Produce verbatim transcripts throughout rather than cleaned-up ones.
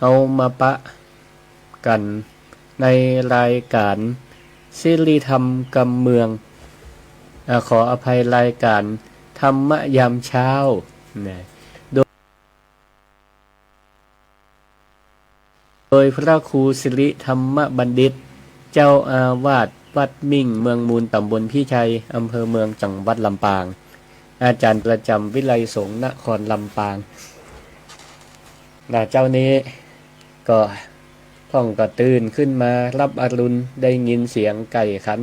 เอามาปะกั๋นในรายก๋านสิริธรรมกำเมือง อ่า ขออภัย รายก๋านธรรมะยามเช้า นะ โดย โดยพระครูสิริธรรมบัณฑิต เจ้าอาวาสวัดมิ่งเมืองมูล ตำบลพิชัย อำเภอเมือง จังหวัดลำปาง อาจ๋ารย์ประจ๋ำวิทยาลัยสงฆ์นครลำปาง นะ เจ๊านี้ก็พ่องก็ตื่นขึ้นมาฮับอรุณ ได้ยินเสียงไก่ขัน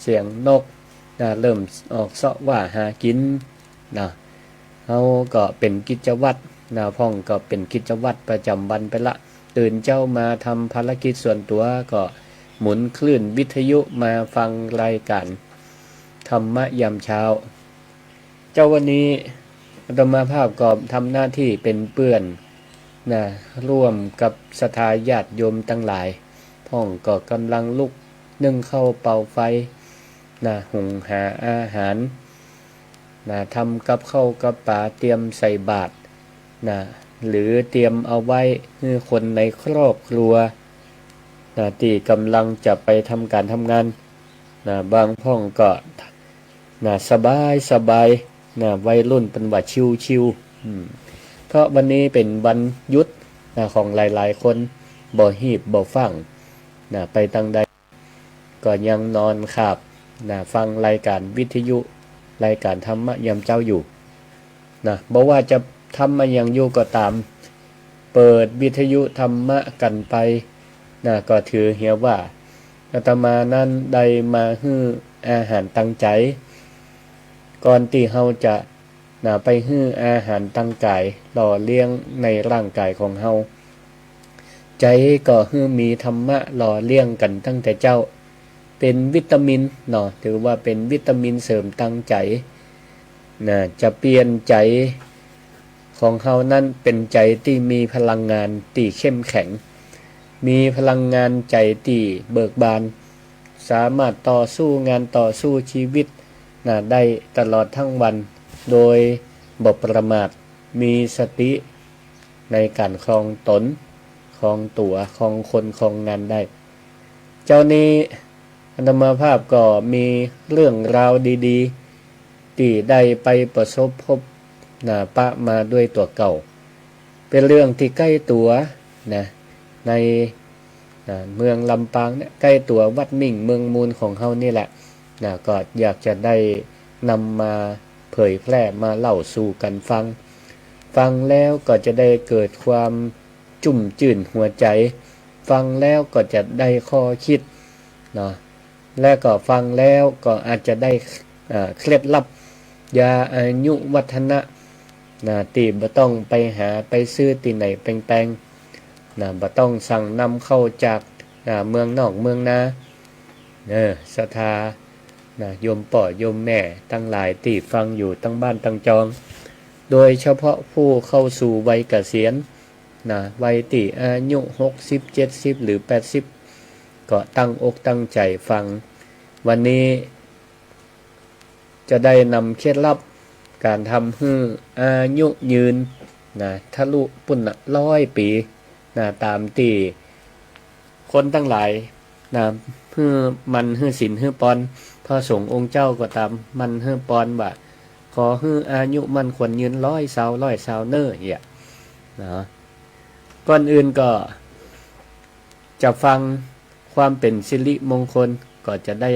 เสียงนก นะ เริ่มออกเซาะว่าหากิ๋น นะ เฮาก็เป๋นกิจวัตร นะ พ่องก็เป๋นกิจวัตรประจ๋ำวันไปละ ตื่นเจ๊ามาทำภารกิจส่วนตั๋ว ก็หมุนคลื่นวิทยุมาฟังรายก๋านธรรมะยามเช้า เจ๊าวันนี้อาตมาภาพก็ทำหน้าตี้เป๋นเปื้อน นะ ร่วมกับศรัทธาญาติโยมตังหลาย พ่องก็ก่ำลังลุกนึ่งข้าวเป่าไฟ นะ หุงหาอาหาร นะ ทำกับข้าวกับป๋า เตรียมใส่บาตร นะ หรือเตรียมเอาไว้หื้อคนในครอบครัว นะ ตี้ก่ำลังจะไปทำก๋านทำงาน นะ บางพ่องก็ นะ สบายสบาย นะ วัยรุ่นเปิ้นว่าชิวๆ อืม เพราะวันนี้เป๋นวันหยุด นะ ของหลายๆ คน บ่ฮีบบ่ฟั่ง นะ ไปตางใด ก็ยังนอนขาบ นะ ฟังรายก๋านวิทยุ รายก๋านธรรมะยามเจ๊าอยู่ นะ บ่ว่าจะทำอะหยังอยู่ก็ต๋าม เปิดวิทยุธรรมะกั๋นไป นะ ก็ถือเหียว่าอาตมานั้นได้มาหื้ออาหารตางใจ๋ ก่อนตี้เฮาจะ นะ ไปหื้ออาหารตางก๋ายหล่อเลี้ยงในร่างก๋ายของเฮา ใจ๋ก็หื้อมีธรรมะหล่อเลี้ยงกั๋นตั้งแต่เจ๊า เป๋นวิตามินเนาะ ถือว่าเป๋นวิตามินเสริมตางใจ๋ นะ จะเปลี่ยนใจ๋ของเฮานั้นเป๋นใจ๋ตี้มีพลังงานตี้เข้มแข็ง มีพลังงานใจ๋ตี้เบิกบาน สามารถต่อสู้งานต่อสู้ชีวิต นะ ได้ตลอดตึงวัน โดยบ่ประมาท มีสติในก๋านครองต๋น ครองตั๋ว ครองคน ครองงานได้ เจ๊านี้อาตมาภาพก็มีเรื่องราวดีๆ ตี้ได้ไปประสบพบ นะ ปะมาด้วยตั๋วเก่า เป๋นเรื่องตี้ใก้ตั๋ว นะ ใน นะ เมืองลำปางเนี่ย ใก้ตั๋ววัดมิ่งเมืองมูลของเฮานี่แหละ นะ ก็อยากจะได้นำมาเผยแพร่ มาเล่าสู่กั๋นฟัง ฟังแล้วก็จะได้เกิดความจุ่มจื้นหัวใจ๋ ฟังแล้วก็จะได้ข้อคิด เนาะ และก็ฟังแล้วก็อาจจะได้ อ่า เคล็ดลับ ยาอายุวัฒนะ นะ ตี้บ่ต้องไปหาไปซื้อตี้ไหนแปงๆ นะ บ่ต้องสั่งนำเข้าจาก อ่า เมืองนอกเมืองนา เออ ศรัทธา นะ โยมป้อโยมแม่ตังหลายตี้ฟังอยู่ตังบ้านตังจอง โดยเฉพาะผู้เข้าสู่วัยเกษียณ นะ วัยตี้อายุหกสิบ เจ็ดสิบ หรือแปดสิบ ก็ตั้งอกตั้งใจ๋ฟัง วันนี้จะได้นำเคล็ดลับก๋านทำหื้ออายุยืน นะ ทะลุปุ้นน่ะ ร้อยปี๋ นะ ต๋ามตี้คนตังหลาย นะ หื้อหมั้นหื้อศีลหื้อปอน พระสงฆ์องค์เจ้าก็ต๋ามหมั้นหื้อปอนว่า ขอหื้ออายุมั่นขวัญยืน ร้อยซาว ร้อยซาวเน่อ เหีย นะ ก่อนอื่นก็จะฟังความเป๋นสิริมงคล ก็จะได้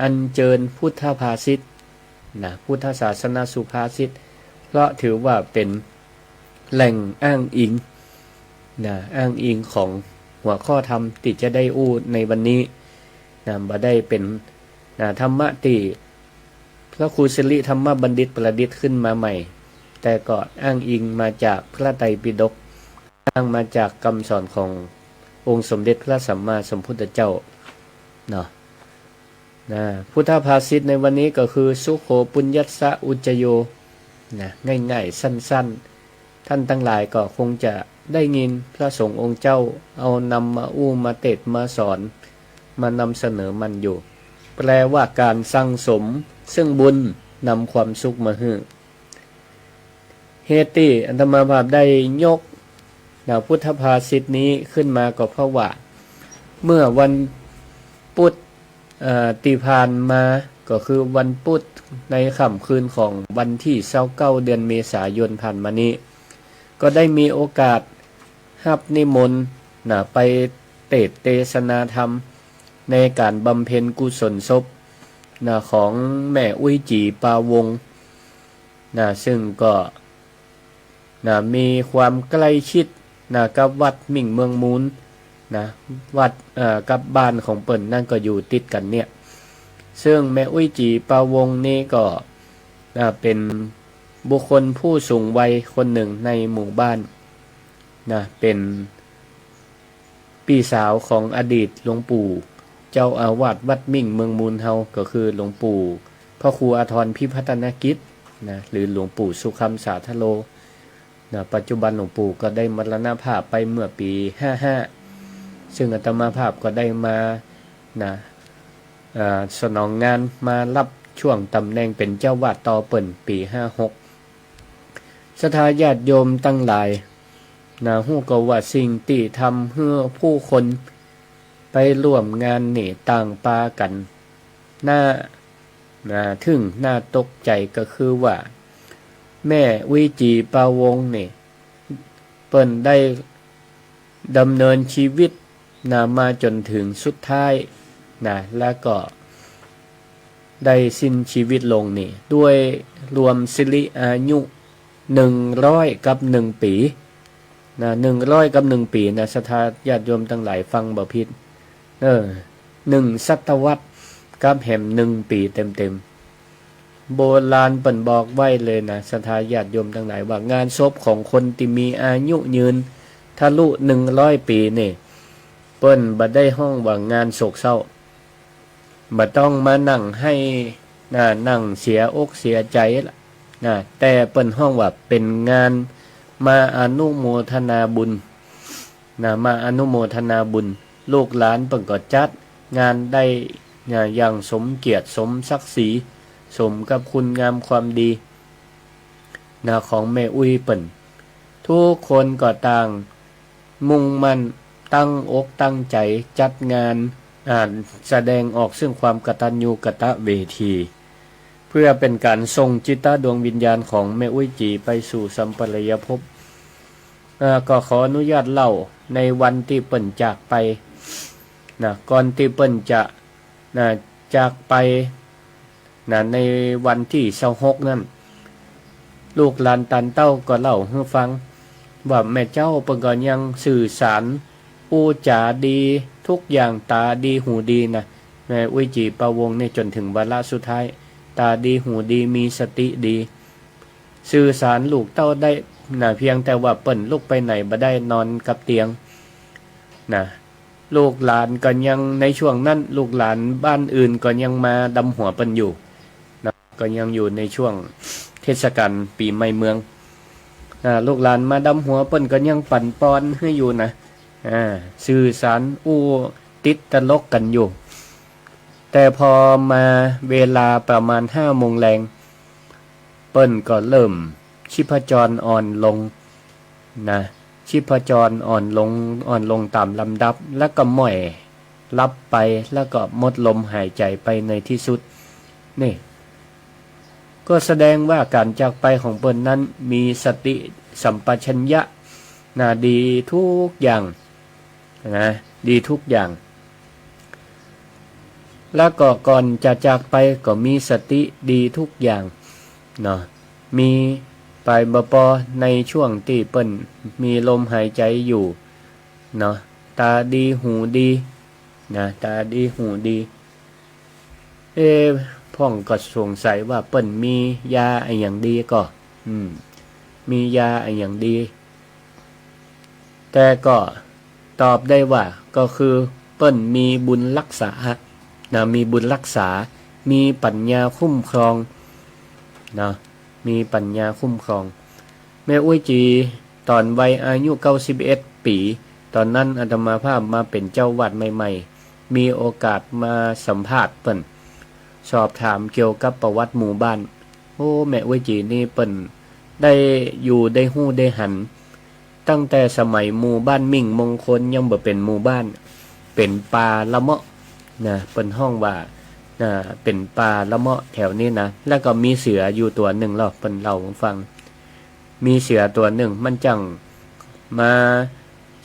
อัญเจิญพุทธภาษิต นะ พุทธศาสนสุภาษิต เพราะถือว่าเป๋นแหล่งอ้างอิง นะ อ้างอิงของหัวข้อธรรมตี้จะได้อู้ในวันนี้ นะ บ่ได้เป๋น นะ ธรรมะตี้พระครูสิริธรรมบัณฑิตประดิษฐ์ขึ้นมาใหม่ แต่ก็อ้างอิงมาจากพระไตรปิฎก อ้างมาจากกำสอนขององค์สมเด็จพระสัมมาสัมพุทธเจ้า เนาะ นะ พุทธภาษิตในวันนี้ก็คือ สุโข ปุญญัสสะ อุจจโย นะ ง่ายๆ สั้นๆ ต้านตังหลายก็คงจะได้ยินพระสงฆ์องค์เจ้าเอานำมาอู้มาเตศน์มาสอน มานำเสนอมันอยู่ แปลว่าก๋านสั่งสมซึ่งบุญนำความสุขมาหื้อ เหตุตี้อาตมาภาพได้ยก นะ พุทธภาษิตนี้ขึ้นมาก็เพราะว่า เมื่อวันปุธ เอ่อ ตี้ผ่านมา ก็คือวันปุธในค่ำคืนของวันตี้ซาวเก้า เดือนเมษายนผ่านมานี้ ก็ได้มีโอกาสฮับนิมนต์นะ ไปเตสน์เตสนาธรรม ในก๋านบำเพ็ญกุศลศพนะ ของแม่อุ๊ยจี๋ปาวงนะ ซึ่งก็ นะ มีความใกล้ชิดนะ กับวัดมิ่งเมืองมูลนะ วัด เอ่อ กับบ้านของเปิ้นนั้นก็อยู่ติดกั๋นเนี่ย ซึ่งแม่อุ๊ยจี๋ปาวงนี่ก็ นะ เป๋นบุคคลผู้สูงวัยคนนึ่งในหมู่บ้านนะ เป๋น ปี้สาวของอดีตหลวงปู่เจ้าอาวาสวัดมิ่งเมืองมูลเฮา ก็คือหลวงปู่พระครูอาทรพิพัฒนกิจนะ หรือหลวงปู่สุคำสาทโลนะ ปัจจุบันหลวงปู่ก็ได้มรณภาพไปเมื่อปี๋ห้าห้า ซึ่งอาตมาภาพก็ได้มานะ เอ่อ สนองงานมาฮับช่วงต๋ำแหน่งเป๋นเจ้าวาสต่อเปิ้นปี๋ห้าหก ศรัทธาญาติโยมตังหลาย นะ ฮู้ก่อว่าสิ่งตี้ทำหื้อผู้คนไปร่วมงานนี่ต่างปากั๋น น่า นะ ทึ่งน่าตกใจ๋ก็คือว่า แม่อุ๊ยจี๋ปาวงนี่ เปิ้นได้ดำเนินชีวิตนะ มาจ๋นเถิงสุดท้ายนะ แล้วก็ได้สิ้นชีวิตลงนี่ ด้วยรวมสิริอายุ หนึ่งร้อยกับหนึ่งปี๋นะ หนึ่งร้อยกับหนึ่งปี๋นะ ศรัทธาญาติโยมตังหลายฟังบ่ผิด เออ หนึ่งศตวรรษกับแหมหนึ่งปี๋เต็มๆ โบราณเปิ้นบอกไว้เลยนะ ศรัทธาญาติโยมตังหลาย ว่างานศพของคนตี้มีอายุยืนทะลุหนึ่งร้อยปี๋นี่ เปิ้นบ่ได้ฮ้องว่างานโศกเศร้า บ่ต้องมานั่งไห้นะ นั่งเสียอกเสียใจ๋ละนะ แต่เปิ้นฮ้องว่าเป๋นงานมาอนุโมทนาบุญนะ มาอนุโมทนาบุญ ลูกหลานเปิ้นก็จัดงานได้นะ อย่างสมเกียรติสมศักดิ์ศรี สมกับคุณงามความดีนะ ของแม่อุ๊ยเปิ้น ทุกคนก็ต่างมุ่งมั่นตั้งอกตั้งใจ๋จัดงาน อ่า แสดงออกซึ่งความกตัญญูกตเวที เพื่อเป๋นก๋านส่งจิตดวงวิญญาณของแม่อุ๊ยจี๋ไปสู่สัมปรายภพ อ่า ก็ขออนุญาตเล่าในวันตี้เปิ้นจากไปนะ ก่อนตี้เปิ้นจะ นะ จากไปนะ ในวันตี้ซาวหกนั้น ลูกหลานตานเต้าก็เล่าหื้อฟัง ว่าแม่เจ้าเปิ้นก็ยังสื่อสารอู้จ๋าดีทุกอย่าง ต๋าดีหูดีนะ แม่อุ๊ยจี๋ปาวงนี่จ๋นเถิงวาระสุดท้าย ต๋าดีหูดี มีสติดี สื่อสารลูกเต้าได้นะ เพียงแต่ว่าเปิ้นลุกไปไหนบ่ได้ นอนกับเตียงนะ ลูกหลานก็ยัง ในช่วงนั้นลูกหลานบ้านอื่นก็ยังมาดำหัวเปิ้นอยู่นะ ก็ยังอยู่ในช่วงเทศกาลปี๋ใหม่เมืองนะ ลูกหลานมาดำหัวเปิ้นก็ยังปั่นป่วนหื้ออยู่นะ อ่า สื่อสารอู้ติดตลกกั๋นอยู่ แต่พอมาเวลาประมาณห้าโมงแลง เปิ้นก็เริ่มชีพจรอ่อนลงนะ ชีพจรอ่อนลง อ่อนลงต๋ามลำดับ แล้วก็ม้อยหลับไป แล้วก็หมดลมหายใจ๋ไปในตี้สุด นี่ ก็แสดงว่าก๋านจากไปของเปิ้นนั้นมีสติสัมปชัญญะนะ ดีทุกอย่างนะ ดีทุกอย่าง แล้วก็ก่อนจะจากไปก็มีสติดีทุกอย่างเนาะ มีไปบ่ปอในช่วงตี้เปิ้นมีลมหายใจ๋อยู่เนาะ ต๋าดีหูดีนะ ต๋าดีหูดี เอ๊ะ พ่องก็สงสัยว่าเปิ้นมียาอะหยังดีก่อ อืม มียาอะหยังดี แต่ก็ตอบได้ว่า ก็คือเปิ้นมีบุญรักษานะ มีบุญรักษา มีปัญญาคุ้มครองนะ มีปัญญาคุ้มครอง แม่อุ๊ยจี๋ต๋อนวัยอายุเก้าสิบเอ็ดปี๋ ต๋อนนั้นอาตมาภาพมาเป๋นเจ้าวัดใหม่ๆ มีโอกาสมาสัมภาษณ์เปิ้น สอบถามเกี่ยวกับประวัติหมู่บ้าน โอ้ แม่อุ๊ยจี๋นี่เปิ้นได้อยู่ได้ฮู้ได้หัน ตั้งแต่สมัยหมู่บ้านมิ่งมงคลยังบ่เป๋นหมู่บ้าน เป๋นป่าละเมาะนะ เปิ้นฮ้องว่า นะ เป๋นป่าละเมาะแถวนี้นะ แล้วก็มีเสืออยู่ตั๋วนึ่งลอ เปิ้นเล่าหื้อฟัง มีเสือตั๋วนึ่ง มันจั่งมา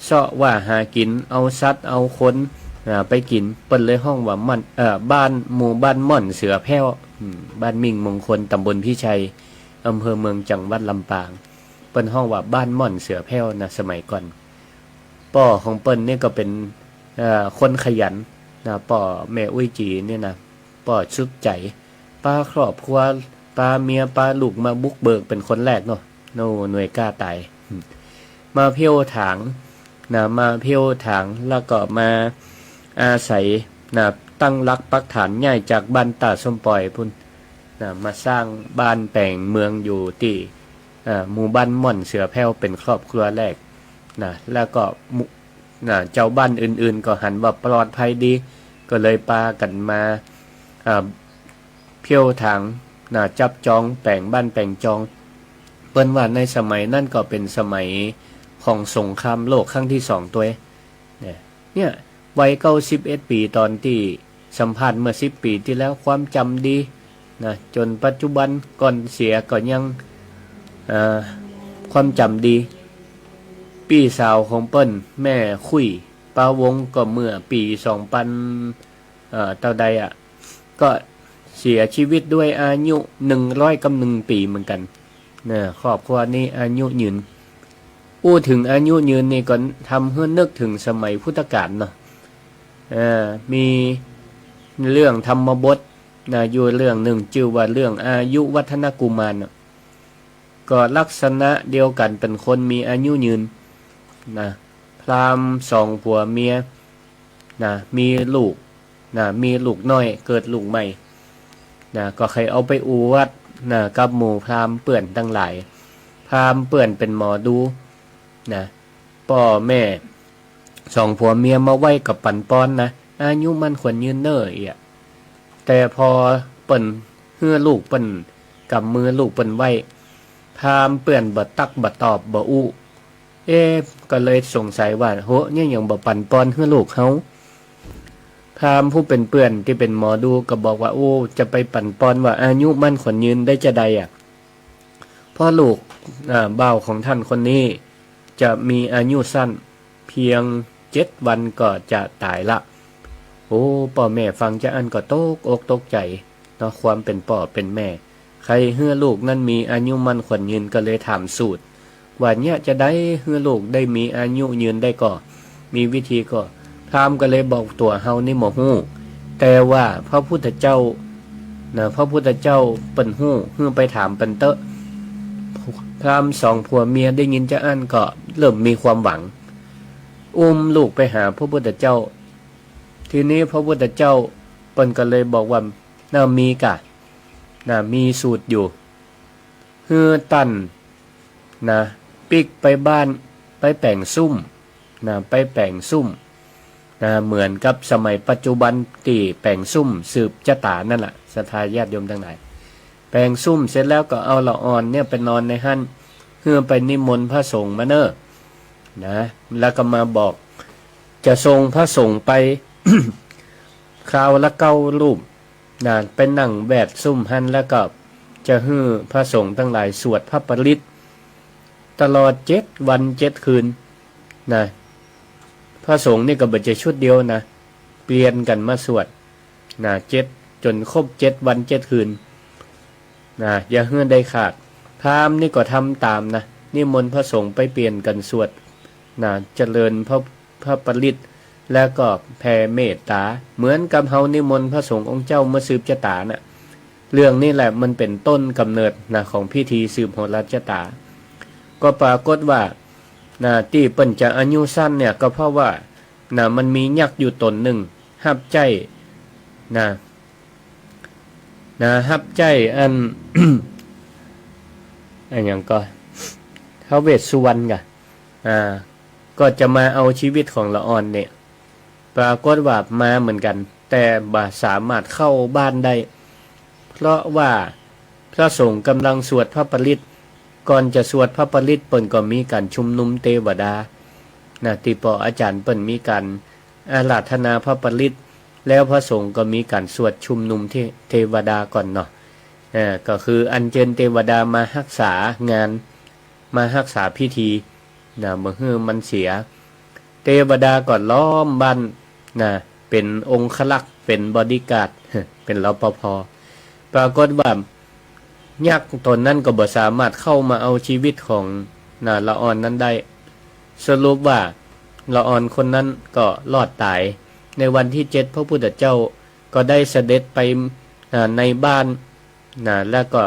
เซาะว่าหากิ๋น เอาสัตว์ เอาคน อ่า ไปกิ๋น เปิ้นเลยฮ้องว่าม่อน เอ่อ บ้าน หมู่บ้านม่อนเสือแผ้ว อืม บ้านมิ่งมงคล ตำบลพิชัย อำเภอเมือง จังหวัดลำปาง เปิ้นฮ้องว่าบ้านม่อนเสือแผ้วนะ สมัยก่อน ป้อของเปิ้นนี่ก็เป๋น เอ่อ คนขยันนะ ป้อแม่อุ๊ยจี๋นี่นะ ป้อสุขใจ๋ ปาครอบครัว ปาเมีย ปาลูกมาบุกเบิกเป๋นคนแรกเนาะ โน่ หน่วยกล้าต๋าย มาเผ้วถางนะ มาเผ้วถาง แล้วก็มาอาศัยนะ ตั้งหลักปักฐานย้ายจากบ้านต้าส้มป่อยปู้นนะ มาสร้างบ้านแป๋งเมืองอยู่ตี้ อ่า หมู่บ้านม่อนเสือแผ้วเป๋นครอบครัวแรกนะ แล้วก็หมู่ นะ จาวบ้านอื่นๆ ก็หันว่าปลอดภัยดี ก็เลยปากั๋นมา อ่า เผ้วถางนะ จับจองแป๋งบ้านแป๋งจอง เปิ้นว่าในสมัยนั้นก็เป๋นสมัยของสงครามโลกครั้งตี้สองตวย เนี่ย เนี่ย วัยเก้าสิบเอ็ดปี๋ ต๋อนตี้สัมภาษณ์เมื่อสิบปี๋ตี้แล้ว ความจ๋ำดีนะ จ๋นปัจจุบัน ก่อนเสียก็ยัง เอ่อ ความจ๋ำดี ปี้สาวของเปิ้น แม่คุ้ย ปาวง ก็เมื่อปี๋สองปัน เอ่อ เต้าใดอะ ก็เสียจีวิตด้วยอายุหนึ่งร้อยกับหนึ่งปี๋เหมือนกั๋นนะ ครอบครัวนี้อายุยืน อู้เถิงอายุยืนนี่ก็ทำหื้อนึกเถิงสมัยพุทธกาลเนาะ เอ่อ มีเรื่องธรรมบทนะ อยู่เรื่องนึ่ง จื้อว่าเรื่องอายุวัฒนกุมารน่ะ ก็ลักษณะเดียวกั๋น เป๋นคนมีอายุยืนนะ พราหมณ์สองผัวเมียนะ มีลูกนะ มีลูกน้อย เกิดลูกใหม่นะ ก็ใค่เอาไปอวดนะ กับหมู่พราหมณ์เปื้อนตังหลาย พราหมณ์เปื้อนเป๋นหมอดูนะ ป้อแม่สองผัวเมียมาไหว้ก็ปั๋นปอนนะ อายุมั่นขวัญยืนเน่อเอีย แต่พอเปิ้นหื้อลูกเปิ้น ก๋ำมือลูกเปิ้นไหว้ พราหมณ์เปื้อนบ่ตักบ่ตอบบ่อู้ เอ๊ะ ก็เลยสงสัยว่า โห เนี่ยหยังบ่ปั๋นปอนหื้อลูกเฮา พราหมณ์ผู้เป๋นเปื้อนตี้เป๋นหมอดูก็บอกว่า โอ้ จะไปปั๋นปอนว่าอายุมั่นขวัญยืนได้จาใดอะ เพราะลูก อ่า บ่าวของท่านคนนี้จะมีอายุสั้น เพียงเจ็ดวันก็จะต๋ายละ โอ้ ป้อแม่ฟังจาอั้นก็ตกอกตกใจ๋เนาะ ความเป๋นป้อเป๋นแม่ ใค่หื้อลูกนั้นมีอายุมั่นขวัญยืน ก็เลยถามสูตร ว่าเนี่ยจะใดหื้อลูกได้มีอายุยืนได้ก่อ มีวิธีก่อ พราหมณ์ก็เลยบอกตั๋วเฮานี่บ่ฮู้ แต่ว่าพระพุทธเจ้านะ พระพุทธเจ้าเปิ้นฮู้ หื้อไปถามเปิ้นเต๊อะ พราหมณ์สองผัวเมียได้ยินจาอั้นก็เริ่มมีความหวัง อุ้มลูกไปหาพระพุทธเจ้า ทีนี้พระพุทธเจ้าเปิ้นก็เลยบอกว่า น่ะ มีก่ะ น่ะ มีสูตรอยู่ หื้อต้าน นะ ปิ๊กไปบ้าน ไปแป๋งสุมนะ ไปแป๋งสุมนะ เหมือนกับสมัยปัจจุบันตี้แป๋งสุมสืบจะต๋านั่นแหละ ศรัทธาญาติโยมตังหลาย แป๋งสุมเสร็จแล้วก็เอาละอ่อนเนี่ยไปนอนในหั้น หื้อไปนิมนต์พระสงฆ์มาเน่อ นะ แล้วก็มาบอก จะส่งพระสงฆ์ไป คราวละเก้ารูป นะ ไปนั่งแวดสุมหั้น แล้วก็จะหื้อพระสงฆ์ตังหลายสวดพระปริตรตลอดเจ็ดวันเจ็ดคืน นะ พระสงฆ์นี่ก็บ่ใจ้ชุดเดียวนะ เปลี่ยนกั๋นมาสวด นะ เจ็ด จ๋นครบเจ็ดวันเจ็ดคืน นะ อย่าหื้อได้ขาด พราหมณ์นี่ก็ทำต๋ามนะ นิมนต์พระสงฆ์ไปเปลี่ยนกั๋นสวด นะ เจริญพระ พระปริตร แล้วก็แผ่เมตต๋า เหมือนกับเฮานิมนต์พระสงฆ์องค์เจ้ามาสืบจะต๋าน่ะ เรื่องนี้แหละมันเป๋นต้นกำเนิดนะ ของพิธีสืบโหราจะต๋า ก็ปรากฏว่า นะ ตี้เปิ้นจะอายุสั้นเนี่ย ก็เพราะว่า นะ มันมียักษ์อยู่ต๋นนึ่ง ฮับใจ๊ นะ นะ ฮับใจ๊อัน อันหยังก่อ ท้าวเวสสุวรรณก่ะ อ่า ก็จะมาเอาชีวิตของละอ่อนเนี่ย ปรากฏว่ามาเหมือนกั๋น แต่บ่สามารถเข้าบ้านได้ เพราะว่าพระสงฆ์ก่ำลังสวดพระปริตร ก่อนจะสวดพระปริตรเปิ้นก็มีก๋านชุมนุมเตวดา นะ ตี้ป้ออาจ๋ารย์เปิ้นมีก๋านอาราธนาพระปริตร แล้วพระสงฆ์ก็มีก๋านสวดชุมนุมเท- เทวดาก่อนเนาะ เอ่อ ก็คืออัญเจิญเตวดามาฮักษางาน มาฮักษาพิธี นะ บ่หื้อมันเสีย เตวดาก็ล้อมบ้าน นะ เป๋นองครักษ์ เป๋นบอดี้การ์ด เป๋น รปภ. ปรากฏว่า ยักษ์ต๋นนั้นก็บ่สามารถเข้ามาเอาชีวิตของ นะ ละอ่อนนั้นได้ สรุปว่าละอ่อนคนนั้นก็รอดต๋าย ในวันตี้เจ็ดพระพุทธเจ้าก็ได้เสด็จไป อ่า ในบ้าน นะ แล้วก็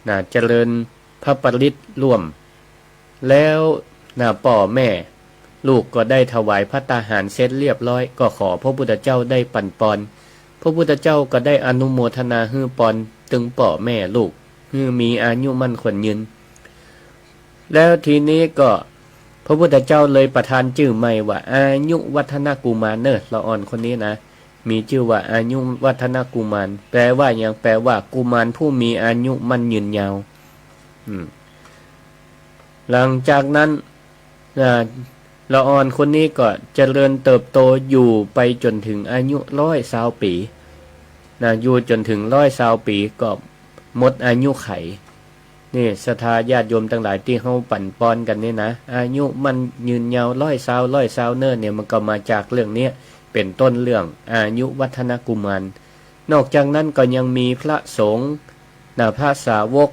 นะ เจริญพระปริตรร่วม แล้ว นะ ป้อแม่ลูกก็ได้ถวายภัตตาหารเสร็จเรียบร้อย ก็ขอพระพุทธเจ้าได้ปั๋นปอน พระพุทธเจ้าก็ได้อนุโมทนาหื้อปอนตึงป้อแม่ลูก หื้อมีอายุมั่นขวัญยืน แล้วทีนี้ก็พระพุทธเจ้าเลยประทานจื้อใหม่ว่าอายุวัฒนกุมารเน่อ ละอ่อนคนนี้นะ มีจื้อว่าอายุวัฒนกุมาร แปลว่าหยัง แปลว่ากุมารผู้มีอายุมั่นยืนยาว อืม หลังจากนั้น อ่า ละอ่อนคนนี้ก็เจริญเติบโตอยู่ไปจ๋นถึงอายุร้อยซาวปี๋ นะ อยู่จ๋นถึงร้อยซาวปี๋ก็หมดอายุขัย นี่ศรัทธาญาติโยมตังหลายตี้เฮาปั๋นปอนกั๋นนี่นะ อายุมั่นยืนยาวร้อยซาว ร้อยซาวเน่อเนี่ย มันก็มาจากเรื่องเนี้ย เป๋นต้นเรื่องอายุวัฒนกุมาร นอกจากนั้นก็ยังมีพระสงฆ์ นะ พระสาวก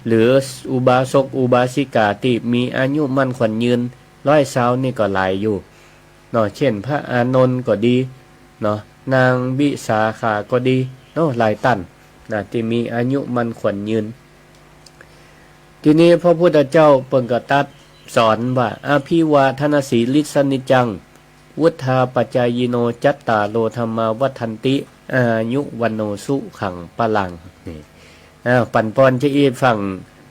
หรืออุบาสกอุบาสิกาตี้มีอายุมั่นขวัญยืนร้อยซาวนี่ก็หลายอยู่เนาะ เช่น พระอานนท์ก็ดีเนาะ นางวิสาขาก็ดีเนาะ หลายต้านนะ ตี้มีอายุมั่นขวัญยืน ทีนี้พระพุทธเจ้าเปิ้นก็ตรัสสอนว่า อภิวาทนสีลิสสะนิจจัง วุฑฒาปจายิโน จัตตาโร ธัมมา วัฑฒันติ อายุ วัณโณ สุขัง พลัง นี่ อ้าว ปั๋นปอนจะอี้ฟั่ง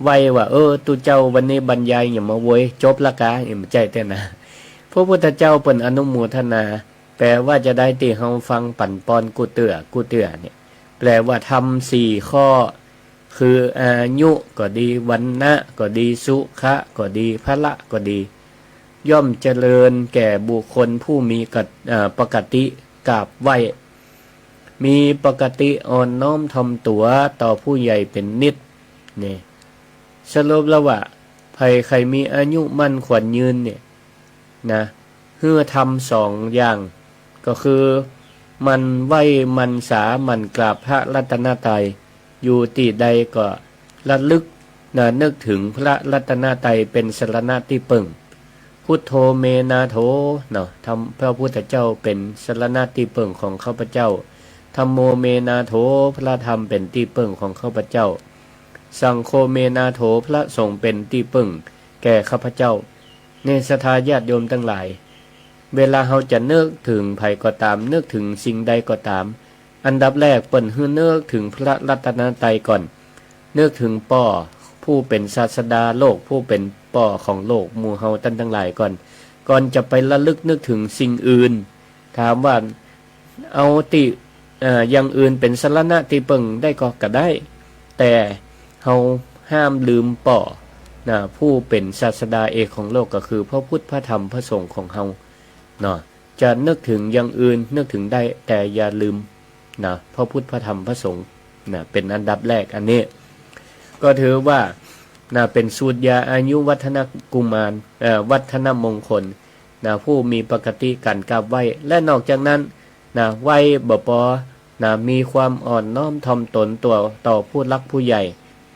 ไว้ว่า เออ ตุ๊เจ้าวันนี้บรรยายหยังมาโวย จบละกา เอ็มใจ้เต้านะ พระพุทธเจ้าเปิ้นอนุโมทนา แปลว่าจะใดตี้เฮาฟังปั๋นปอนกู้เตื้อกู้เตื้อเนี่ย แปลว่าธรรมสี่ข้อ คืออายุก็ดี วรรณะก็ดี สุขะก็ดี พละก็ดี ย่อมเจริญแก่บุคคลผู้มีกะ- เอ่อ ปกติกราบไหว้ มีปกติอ่อนน้อมถ่อมตั๋วต่อผู้ใหญ่เป๋นนิตย์ นี่ สรุปแล้วว่า ใผใค่มีอายุมั่นขวัญยืนเนี่ย นะ หื้อทำสองอย่าง ก็คือ หมั่นไหว้ หมั่นสา หมั่นกราบพระรัตนตรัย อยู่ตี้ใดก็ระลึก นะ นึกถึงพระรัตนตรัยเป๋นสรณะตี้เปิ้ง พุทโธ เม นาโถ เนาะ ธรรม- พระพุทธเจ้าเป๋นสรณะตี้เปิ้งของข้าพเจ้า ธัมโม เม นาโถ พระธรรมเป๋นตี้เปิ้งของข้าพเจ้า สังโฆ เม นาโถ พระสงฆ์เป๋นตี้เปิ้งแก่ข้าพเจ้า นี่ศรัทธาญาติโยมตังหลาย เวลาเฮาจะนึกถึงใผก็ต๋าม นึกถึงสิ่งใดก็ต๋าม อันดับแรกเปิ้นหื้อนึกถึงพระรัตนตรัยก่อน นึกถึงป้อผู้เป๋นศาสดาโลก ผู้เป๋นป้อของโลก หมู่เฮาต้านตังหลายก่อน ก่อนจะไประลึกนึกถึงสิ่งอื่น ถามว่าเอาตี้ เอ่อ อย่างอื่นเป๋นสรณะตี้เปิ้งได้ก็ ก็ได้ แต่เฮาห้ามลืมป้อ นะ ผู้เป๋นศาสดาเอกของโลกก็คือพระพุทธ พระธรรม พระสงฆ์ของเฮา เนาะ จะนึกถึงอย่างอื่นนึกถึงได้ แต่อย่าลืม นะ พระพุทธ พระธรรม พระสงฆ์ นะ เป๋นอันดับแรก อันนี้ ก็ถือว่า นะ เป๋นสูตรยาอายุวัฒนกุมาร เอ่อ วัฒนมงคล นะ ผู้มีปกติก๋านกราบไหว้ และนอกจากนั้น นะ ไหว้บ่ปอ นะ มีความอ่อนน้อมถ่อมตนต่อ ต่อผู้หลักผู้ใหญ่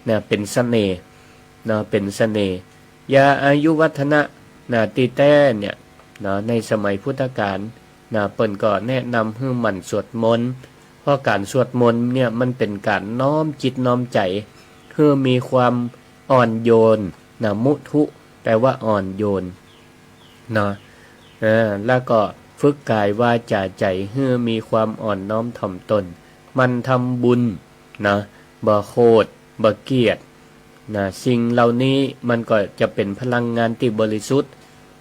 นะ เป๋นเสน่ห์ นะ เป๋นเสน่ห์ ยาอายุวัฒนะ นะ ตี้แต๊เนี่ย นะ ในสมัยพุทธกาล นะ เปิ้นก็แนะนำหื้อหมั่นสวดมนต์ เพราะก๋านสวดมนต์เนี่ยมันเป๋นก๋านน้อมจิตน้อมใจ๋ หื้อมีความอ่อนโยน นะ มุทุ แปลว่าอ่อนโยน เนาะ เออ แล้วก็ฝึกกายวาจาใจ๋หื้อมีความอ่อนน้อมถ่อมตน หมั่นทำบุญ นะ บ่โขด บ่เกลียด นะ สิ่งเหล่านี้มันก็จะเป๋นพลังงานตี้บริสุทธิ์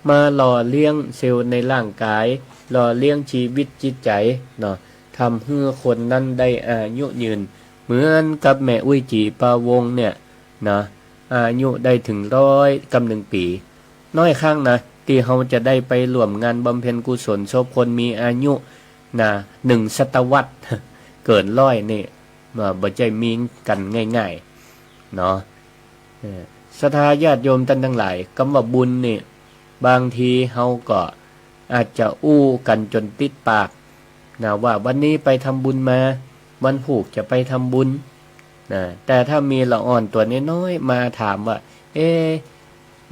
มาหล่อเลี้ยงเซลล์ในร่างกาย หล่อเลี้ยงชีวิตจิตใจ๋ เนาะ ทำหื้อคนนั้นได้อายุยืน เหมือนกับแม่อุ๊ยจี๋ปาวงเนี่ย เนาะ อายุได้เถิงร้อยกับหนึ่งปี๋ น้อยครั้งนะ ตี้เฮาจะได้ไปร่วมงานบำเพ็ญกุศลศพคนมีอายุนะ หนึ่งศตวรรษ เกินร้อยนี่ บ่ บ่ใจ้มีกั๋นง่ายๆ เนาะ เออ ศรัทธาญาติโยมต้านตังหลาย กำว่าบุญนี่ บางทีเฮาก็อาจจะอู้กั๋นจ๋นติดปากนะ ว่าวันนี้ไปทำบุญมา วันพูกจะไปทำบุญนะ แต่ถ้ามีละอ่อนตั๋วน้อยๆ มาถามว่า เอ๊ะ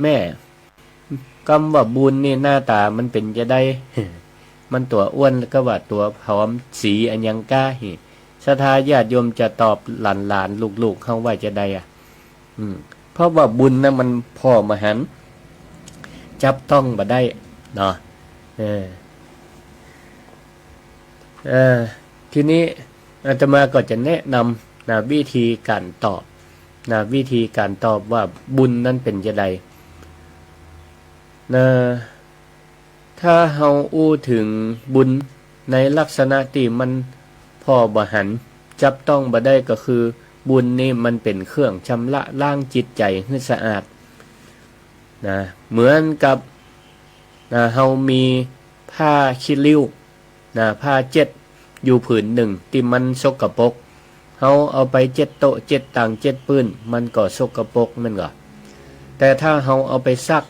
แม่ กำว่าบุญนี่หน้าต๋ามันเป๋นจาใด มันตั๋วอ้วนก็ว่าตั๋วผอม สีอะหยังก้าหิ ศรัทธาญาติโยมจะตอบหลานๆ ลูกๆ เฮาว่าจาใดอะ อืม เพราะว่าบุญนะมันผ่อบ่หัน จับต้องบ่ได้เนาะ เออ เออ ทีนี้อาตมาก็จะแนะนำนะ วิธีก๋านตอบนะ วิธีก๋านตอบว่าบุญนั้นเป๋นจาใดนะ ถ้าเฮาอู้เถิงบุญในลักษณะตี้มันผ่อบ่หัน จับต้องบ่ได้ ก็คือบุญนี่มันเป๋นเครื่องชำระล้างจิตใจ๋หื้อสะอาดนะ เหมือนกับนะ เฮามีผ้าขี้ริ้วนะ ผ้าเจ็ดอยู่ผืนนึ่งตี้มันสกปรก เฮาเอาไปเจ็ดโต๊ะ เจ็ดตั๋ง เจ็ดปื้น มันก็สกปรกแม่นก่อ แต่ถ้าเฮาเอาไปซัก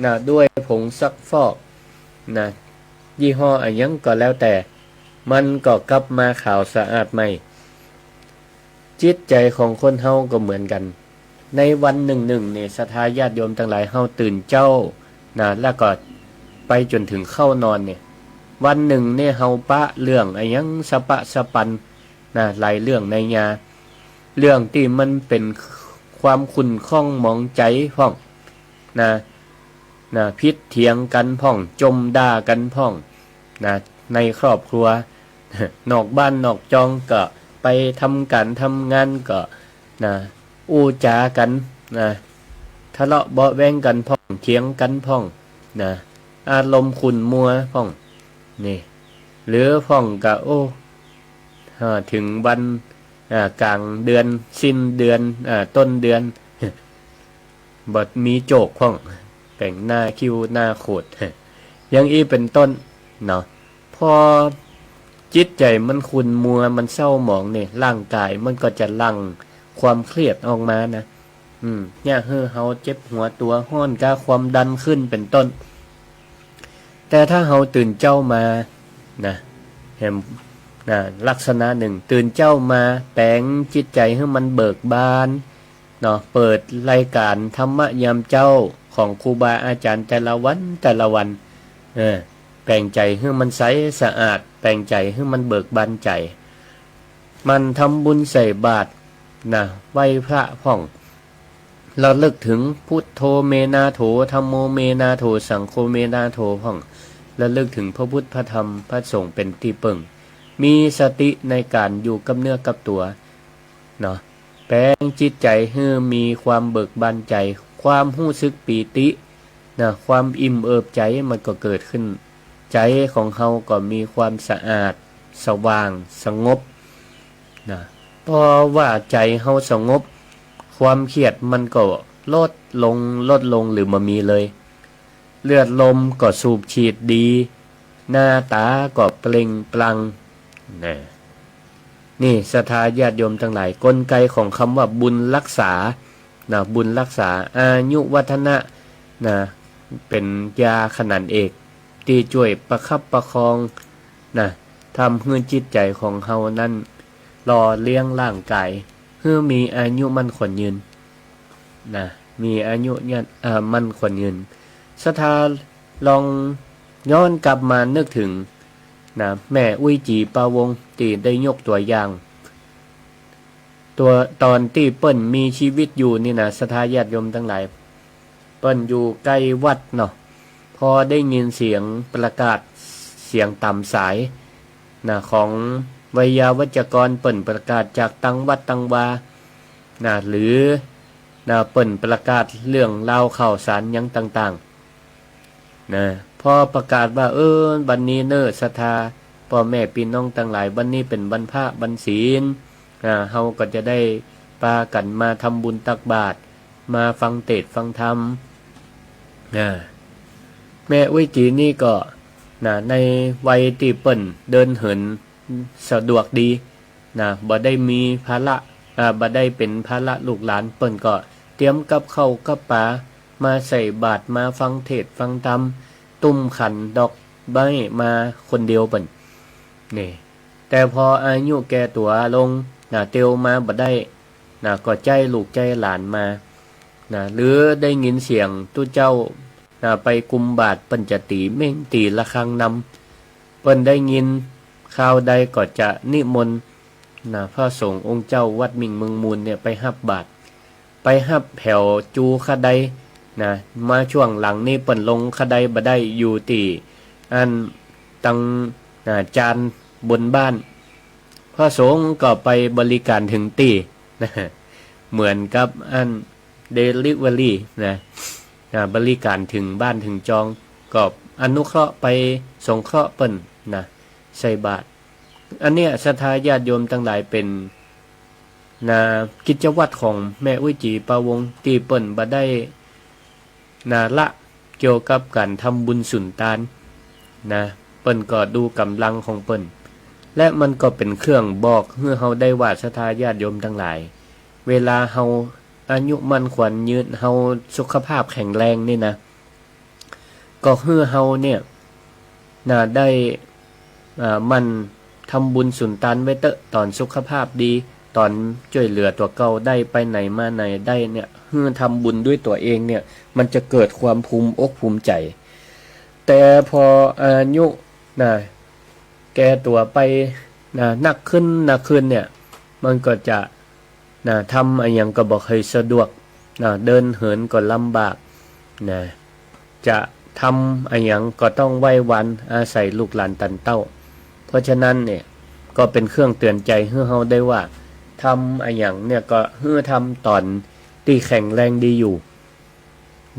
นะ ด้วยผงซักฟอกนะ ยี่ห้ออะหยังก็แล้วแต่ มันก็กลับมาขาวสะอาดใหม่ จิตใจ๋ของคนเฮาก็เหมือนกั๋น ในวันนึ่งๆ นี่ ศรัทธาญาติโยมตังหลาย เฮาตื่นเจ๊านะ แล้วก็ไปจ๋นเถิงเข้านอนนี่ วันนึ่งนี่เฮาปะเรื่องอะหยังสะปะสะปันนะ หลายเรื่องในยา เรื่องตี้มันเป๋นความขุ่นข้องหมองใจ๋พ่องนะ นะ ผิดเถียงกั๋นพ่อง จ่มด่ากั๋นพ่องนะ ในครอบครัว นอกบ้านนอกจองก็ไปทำก๋านทำงานก็นะ อู้จ๋ากั๋นนะ ทะเลาะเบาะแว้งกั๋นพ่อง เถียงกั๋นพ่องนะ อารมณ์ขุ่นมัวพ่อง นี่ หรือพ่องก็ โอ้ อ่า เถิงวัน อ่า ก๋างเดือน สิ้นเดือน อ่า ต้นเดือน บ่มีโจกพ่อง แต่งหน้าคิ้วหน้าโขด อย่างอี้เป๋นต้นเนาะ พอจิตใจ๋มันขุ่นมัว มันเศร้าหมองนี่ ร่างก๋ายมันก็จะหลั่งความเครียดออกมานะ อืม เยียะหื้อเฮาเจ็บหัวตั๋วฮ้อนก้า ความดันขึ้นเป๋นต้น แต่ถ้าเฮาตื่นเจ๊ามานะ แหมนะ ลักษณะนึ่ง ตื่นเจ๊ามาแป๋งจิตใจ๋หื้อมันเบิกบานเนาะ เปิดรายก๋านธรรมะยามเจ๊าของครูบาอาจ๋ารย์แต่ละวันแต่ละวัน เออ แป๋งใจ๋หื้อมันใสสะอาด แป๋งใจ๋หื้อมันเบิกบานใจ๋ หมั่นทำบุญใส่บาตรนะ ไหว้พระพ่อง ระลึกเถิง พุทโธ เม นาโถ ธัมโม เม นาโถ สังโฆ เม นาโถ พ่อง ระลึกเถิงพระพุทธ พระธรรม พระสงฆ์เป๋นตี้เปิ้ง มีสติในก๋านอยู่กับเนื้อกับตั๋วเนาะ แป๋งจิตใจ๋หื้อมีความเบิกบานใจ๋ ความฮู้สึกปีตินะ ความอิ่มเอิบใจ๋มันก็เกิดขึ้น ใจ๋ของเฮาก็มีความสะอาด สว่าง สงบนะ เพราะว่าใจ๋เฮาสงบ ความเครียดมันก็ลดลง ลดลง หรือบ่มีเลย เลือดลมก็สูบฉีดดี หน้าต๋าก็เปล่งปลั่งนะ นี่ศรัทธาญาติโยมตังหลาย กลไกของกำว่าบุญรักษานะ บุญรักษา อายุวัฒนะนะ เป๋นยาขนานเอก ตี้จ้วยประคับประคองนะ ทำหื้อจิตใจ๋ของเฮานั้น หล่อเลี้ยงร่างก๋าย หื้อมีอายุมั่นขวัญยืนนะ มีอายุยืน อ่า มั่นขวัญยืน ศรัทธาลองย้อนกลับมานึกเถิงนะ แม่อุ๊ยจี๋ ปาวงศ์ ตี้ได้ยกตั๋วอย่าง ตั๋ว ต๋อนตี้เปิ้นมีจีวิตอยู่นี่นะ ศรัทธาญาติโยมตังหลาย เปิ้นอยู่ใก้วัดเนาะ พอได้ยินเสียงประกาศ เสียงต๋ามสายนะ ของไวยาวัจกร เปิ้นประกาศจากตังวัดตังวานะ หรือนะ เปิ้นประกาศเรื่องราวข่าวสารหยังต่างๆ นะ พอประกาศว่า เออ วันนี้เน่อ ศรัทธาป้อแม่ปี้น้องตังหลาย วันนี้เป๋นวันพระวันศีล อ่า เฮาก็จะได้ปากั๋นมาทำบุญตักบาตร มาฟังเตสน์ฟังธรรม อ่า แม่อุ๊ยจี๋นี่ก็ นะ ในวัยตี้เปิ้นเดินเหินสะดวกดี นะ บ่ได้มีภาระ อ่า บ่ได้เป๋นภาระลูกหลาน เปิ้นก็เตรียมกับข้าวกับป๋า มาใส่บาตร มาฟังเตสน์ฟังธรรม ตุ้มขันดอกไม้มาคนเดียวเปิ้น นี่ แต่พออายุแก่ตั๋วลง นะ เตียวมาบ่ได้ นะ ก็ใจ๊ลูกใจ๊หลานมา นะ หรือได้ยินเสียงตุ๊เจ้า นะ ไปกุมบาตร เปิ้นจะตี๋เม้งตี๋ระฆังนำ เปิ้นได้ยินข่าวใดก็จะนิมนต์ นะ พระสงฆ์องค์เจ้าวัดมิ่งเมืองมูลเนี่ยไปฮับบาตร ไปฮับแผวจู๋คะได นะ มาช่วงหลังนี้เปิ้นลงคะไดบ่ได้ อยู่ตี้อันตัง นะ จานบนบ้าน พระสงฆ์ก็ไปบริการเถิงตี้ นะ เหมือนกับอัน เดลิเวอรี่ นะ อ่า บริการเถิงบ้านเถิงจอง ก็อนุเคราะห์ไปสงเคราะห์เปิ้น นะ ใส่บาตร อันเนี้ยศรัทธาญาติโยมตังหลายเป๋น นะ กิจวัตรของแม่อุ๊ยจี๋ปาวงตี้เปิ้นบ่ได้ นะ ละเกี่ยวกับก๋านทำบุญสุนตาน นะ เปิ้นก็ดูก๋ำลังของเปิ้น และมันก็เป๋นเครื่องบอกหื้อเฮาได้ว่าศรัทธาญาติโยมตังหลาย เวลาเฮาอายุมั่นขวัญยืน เฮาสุขภาพแข็งแรงนี่นะ ก็หื้อเฮาเนี่ย นะ ได้ อ่า หมั่นทำบุญสุนตานไว้เต๊อะ ต๋อนสุขภาพดี ต๋อนจ้วยเหลือตั๋วเก่าได้ ไปไหนมาไหนได้เนี่ย หื้อทำบุญด้วยตั๋วเองเนี่ย มันจะเกิดความภูมิอกภูมิใจ๋ แต่พออายุ นะ แก่ตั๋วไป นะ นักขึ้น นักขึ้นเนี่ย มันก็จะ นะ ทำอะหยังก็บ่ค่อยสะดวก นะ เดินเหินก็ลำบาก นะ จะทำอะหยังก็ต้องไหว้วานอาศัยลูกหลานตันเต้า เพราะฉะนั้นเนี่ย ก็เป๋นเครื่องเตือนใจ๋หื้อเฮาได้ว่า ทำอะหยังเนี่ยก็หื้อทำต๋อนตี้แข็งแรงดีอยู่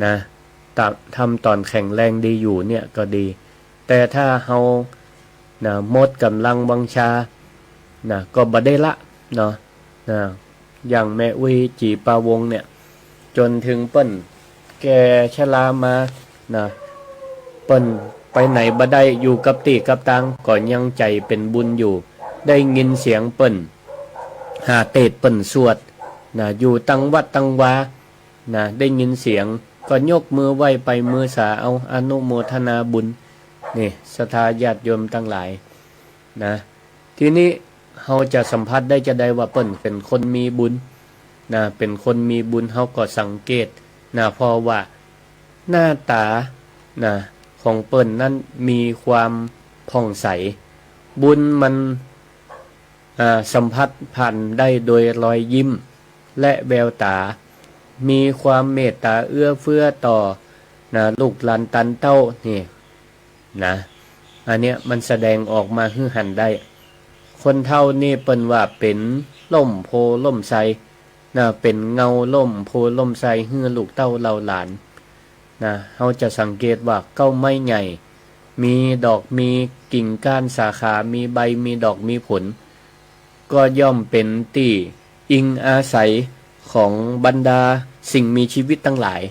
นะ ตะ- ทำต๋อนแข็งแรงดีอยู่เนี่ยก็ดี แต่ถ้าเฮา นะ หมดก๋ำลังวังชา นะ ก็บ่ได้ละเนาะ นะ อย่างแม่อุ๊ยจี๋ปาวงเนี่ย จ๋นเถิงเปิ้นแก่ชรามา นะ เปิ้นไปไหนบ่ได้ อยู่กับตี้กับตาง ก็ยังใจ๋เป๋นบุญอยู่ ได้ยินเสียงเปิ้นหาเตสน์เปิ้นสวด นะ อยู่ตังวัดตังวา นะ ได้ยินเสียงก็ยกมือไหว้ไปมือสาเอา อนุโมทนาบุญ นี่ ศรัทธาญาติโยมตังหลาย นะ ทีนี้เฮาจะสัมผัสได้จาใดว่าเปิ้นเป๋นคนมีบุญ นะ เป๋นคนมีบุญ เฮาก็สังเกต นะ เพราะว่าหน้าต๋า นะ ของเปิ้นนั้นมีความผ่องใส บุญมัน อ่า สัมผัสผ่านได้โดยรอยยิ้มและแววต๋า มีความเมตต๋าเอื้อเฟื้อต่อ นะ ลูกหลานตันเต้านี่ นะ อันเนี้ยมันแสดงออกมาหื้อหันได้ คนเฒ่านี่เปิ้นว่าเป๋นล่มโพธิ์ล่มไทร นะ เป๋นเงาล่มโพธิ์ล่มไทรหื้อลูกเต้าเหล่าหลาน นะ เฮาจะสังเกตว่าเก๊าไม้ใหญ่ มีดอก มีกิ่งก้านสาขา มีใบ มีดอก มีผล ก็ย่อมเป๋นตี้อิงอาศัยของบรรดาสิ่งมีชีวิตตังหลาย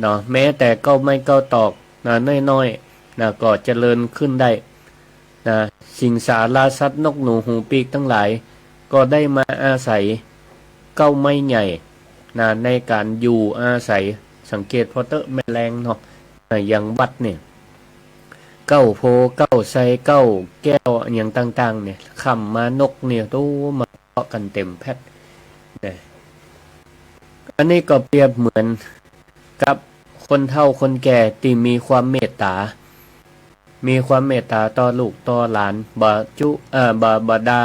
เนาะ แม้แต่เก๊าไม้เก๊าตอก นะ น้อยๆ นะ ก็เจริญขึ้นได้ นะ สิงสาราสัตว์นกหนูหูปีกตังหลาย ก็ได้มาอาศัยเก๊าไม้ใหญ่ นะ ในก๋านอยู่อาศัย สังเกตผ่อเต๊อะแม่แลงเนาะ นะ อย่างวัดเนี่ย เก๊าโพธิ์ เก๊าไทร เก๊าแก้ว อะหยังต่างๆ เนี่ย ค่ำมานกเนี่ย โต มาเกาะกั๋นเต๋มแผด นะ อันนี้ก็เปรียบเหมือนกับคนเฒ่าคนแก่ตี้มีความเมตต๋า มีความเมตต๋าต่อลูกต่อหลาน บ่จุ เอ่อ บ่ บ่ด่า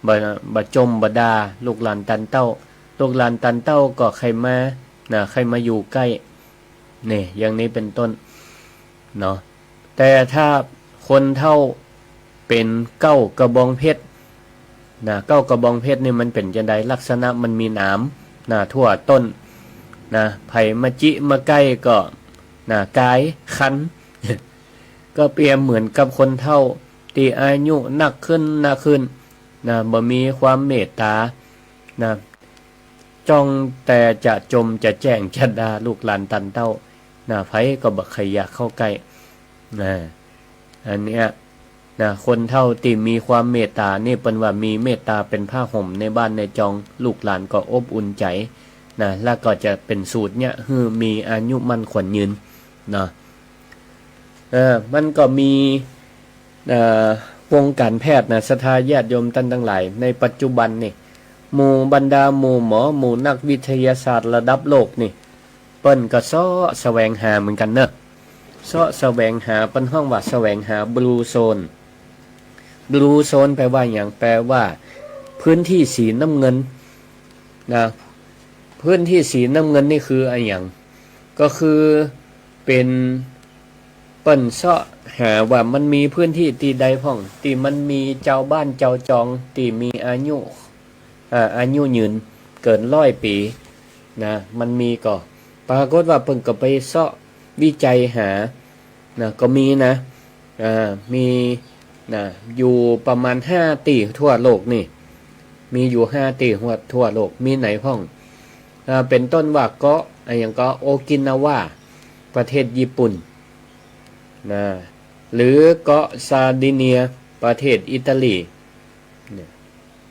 บ่ บ่จ่ม บ่ด่า ลูกหลานตันเต้า ลูกหลานตันเต้าก็ใค่มา นะ ใค่มาอยู่ใก้ นี่ อย่างนี้เป๋นต้น เนาะ แต่ถ้าคนเฒ่าเป๋นเก๊ากระบองเพชร นะ เก๊ากระบองเพชรนี่มันเป๋นจาใด ลักษณะมันมีหนาม นะ ทั่วต้น นะ ใผมาจิมาใก้ก็ นะ กายคัน ก็เปรียบเหมือนกับคนเฒ่าตี้อายุนักขึ้น นักขึ้น นะ บ่มีความเมตต๋า นะ จ้องแต่จะจ่มจะแจ้งจะด่าลูกหลานตันเต้า นะ ใผก็บ่ใค่อยากเข้าใก้ นะ อันเนี้ย นะ คนเฒ่าตี้มีความเมตต๋านี่ เปิ้นว่ามีเมตต๋าเป๋นผ้าห่มในบ้านในจอง ลูกหลานก็อบอุ่นใจ๋ นะ แล้วก็จะเป๋นสูตรเยียะหื้อมีอายุมั่นขวัญยืน นะ เออ มันก็มี เอ่อ วงก๋านแพทย์นะ ศรัทธาญาติโยมต้านตังหลาย ในปัจจุบันนี่ หมู่บรรดาหมู่หมอ หมู่นักวิทยาศาสตร์ระดับโลกนี่ เปิ้นก็เซาะแสวงหาเหมือนกั๋นเนาะ เซาะแสวงหา เปิ้นฮ้องว่าแสวงหา blue zone blue zone แปลว่าหยัง แปลว่าพื้นที่สีน้ำเงิน นะ พื้นที่สีน้ำเงินนี่คืออะหยัง ก็คือเป๋น เปิ้นเซาะหาว่ามันมีพื้นที่ตี้ใดพ่อง ตี้มันมีจาวบ้านจาวจอง ตี้มีอายุ อ่า อายุยืนเกินร้อยปี๋ นะ มันมีก่อ ปรากฏว่าเปิ้นก็ไปเซาะวิจัยหา นะ ก็มีนะ อ่า มี นะ อยู่ประมาณห้าตี้ทั่วโลกนี่ มีอยู่ห้าตี้ทั่ว ทั่วโลก มีไหนพ่อง อ่า เป๋นต้นว่าเกาะ อะหยังก็ โอกินาวา ประเทศญี่ปุ่น นะ หรือเกาะซาร์ดิเนีย ประเทศอิตาลี เนี่ย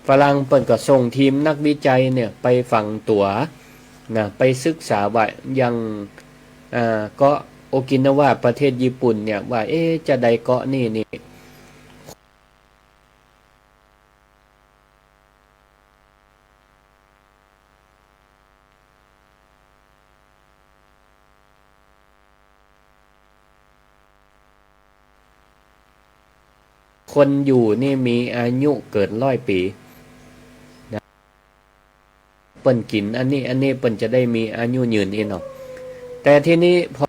ฝรั่งเปิ้นก็ส่งทีมนักวิจัยเนี่ยไปฝังตั๋ว นะ ไปศึกษาว่าอย่าง อ่า เกาะโอกินาวา ประเทศญี่ปุ่นเนี่ย ว่า เอ๊ะ จาใดเกาะนี่นี่ คนอยู่นี่มีอายุเกินร้อยปี๋ นะ เปิ้นกิ๋นอันนี้ อันนี้เปิ้นจะได้มีอายุยืนอี้เนาะ แต่ทีนี้พอ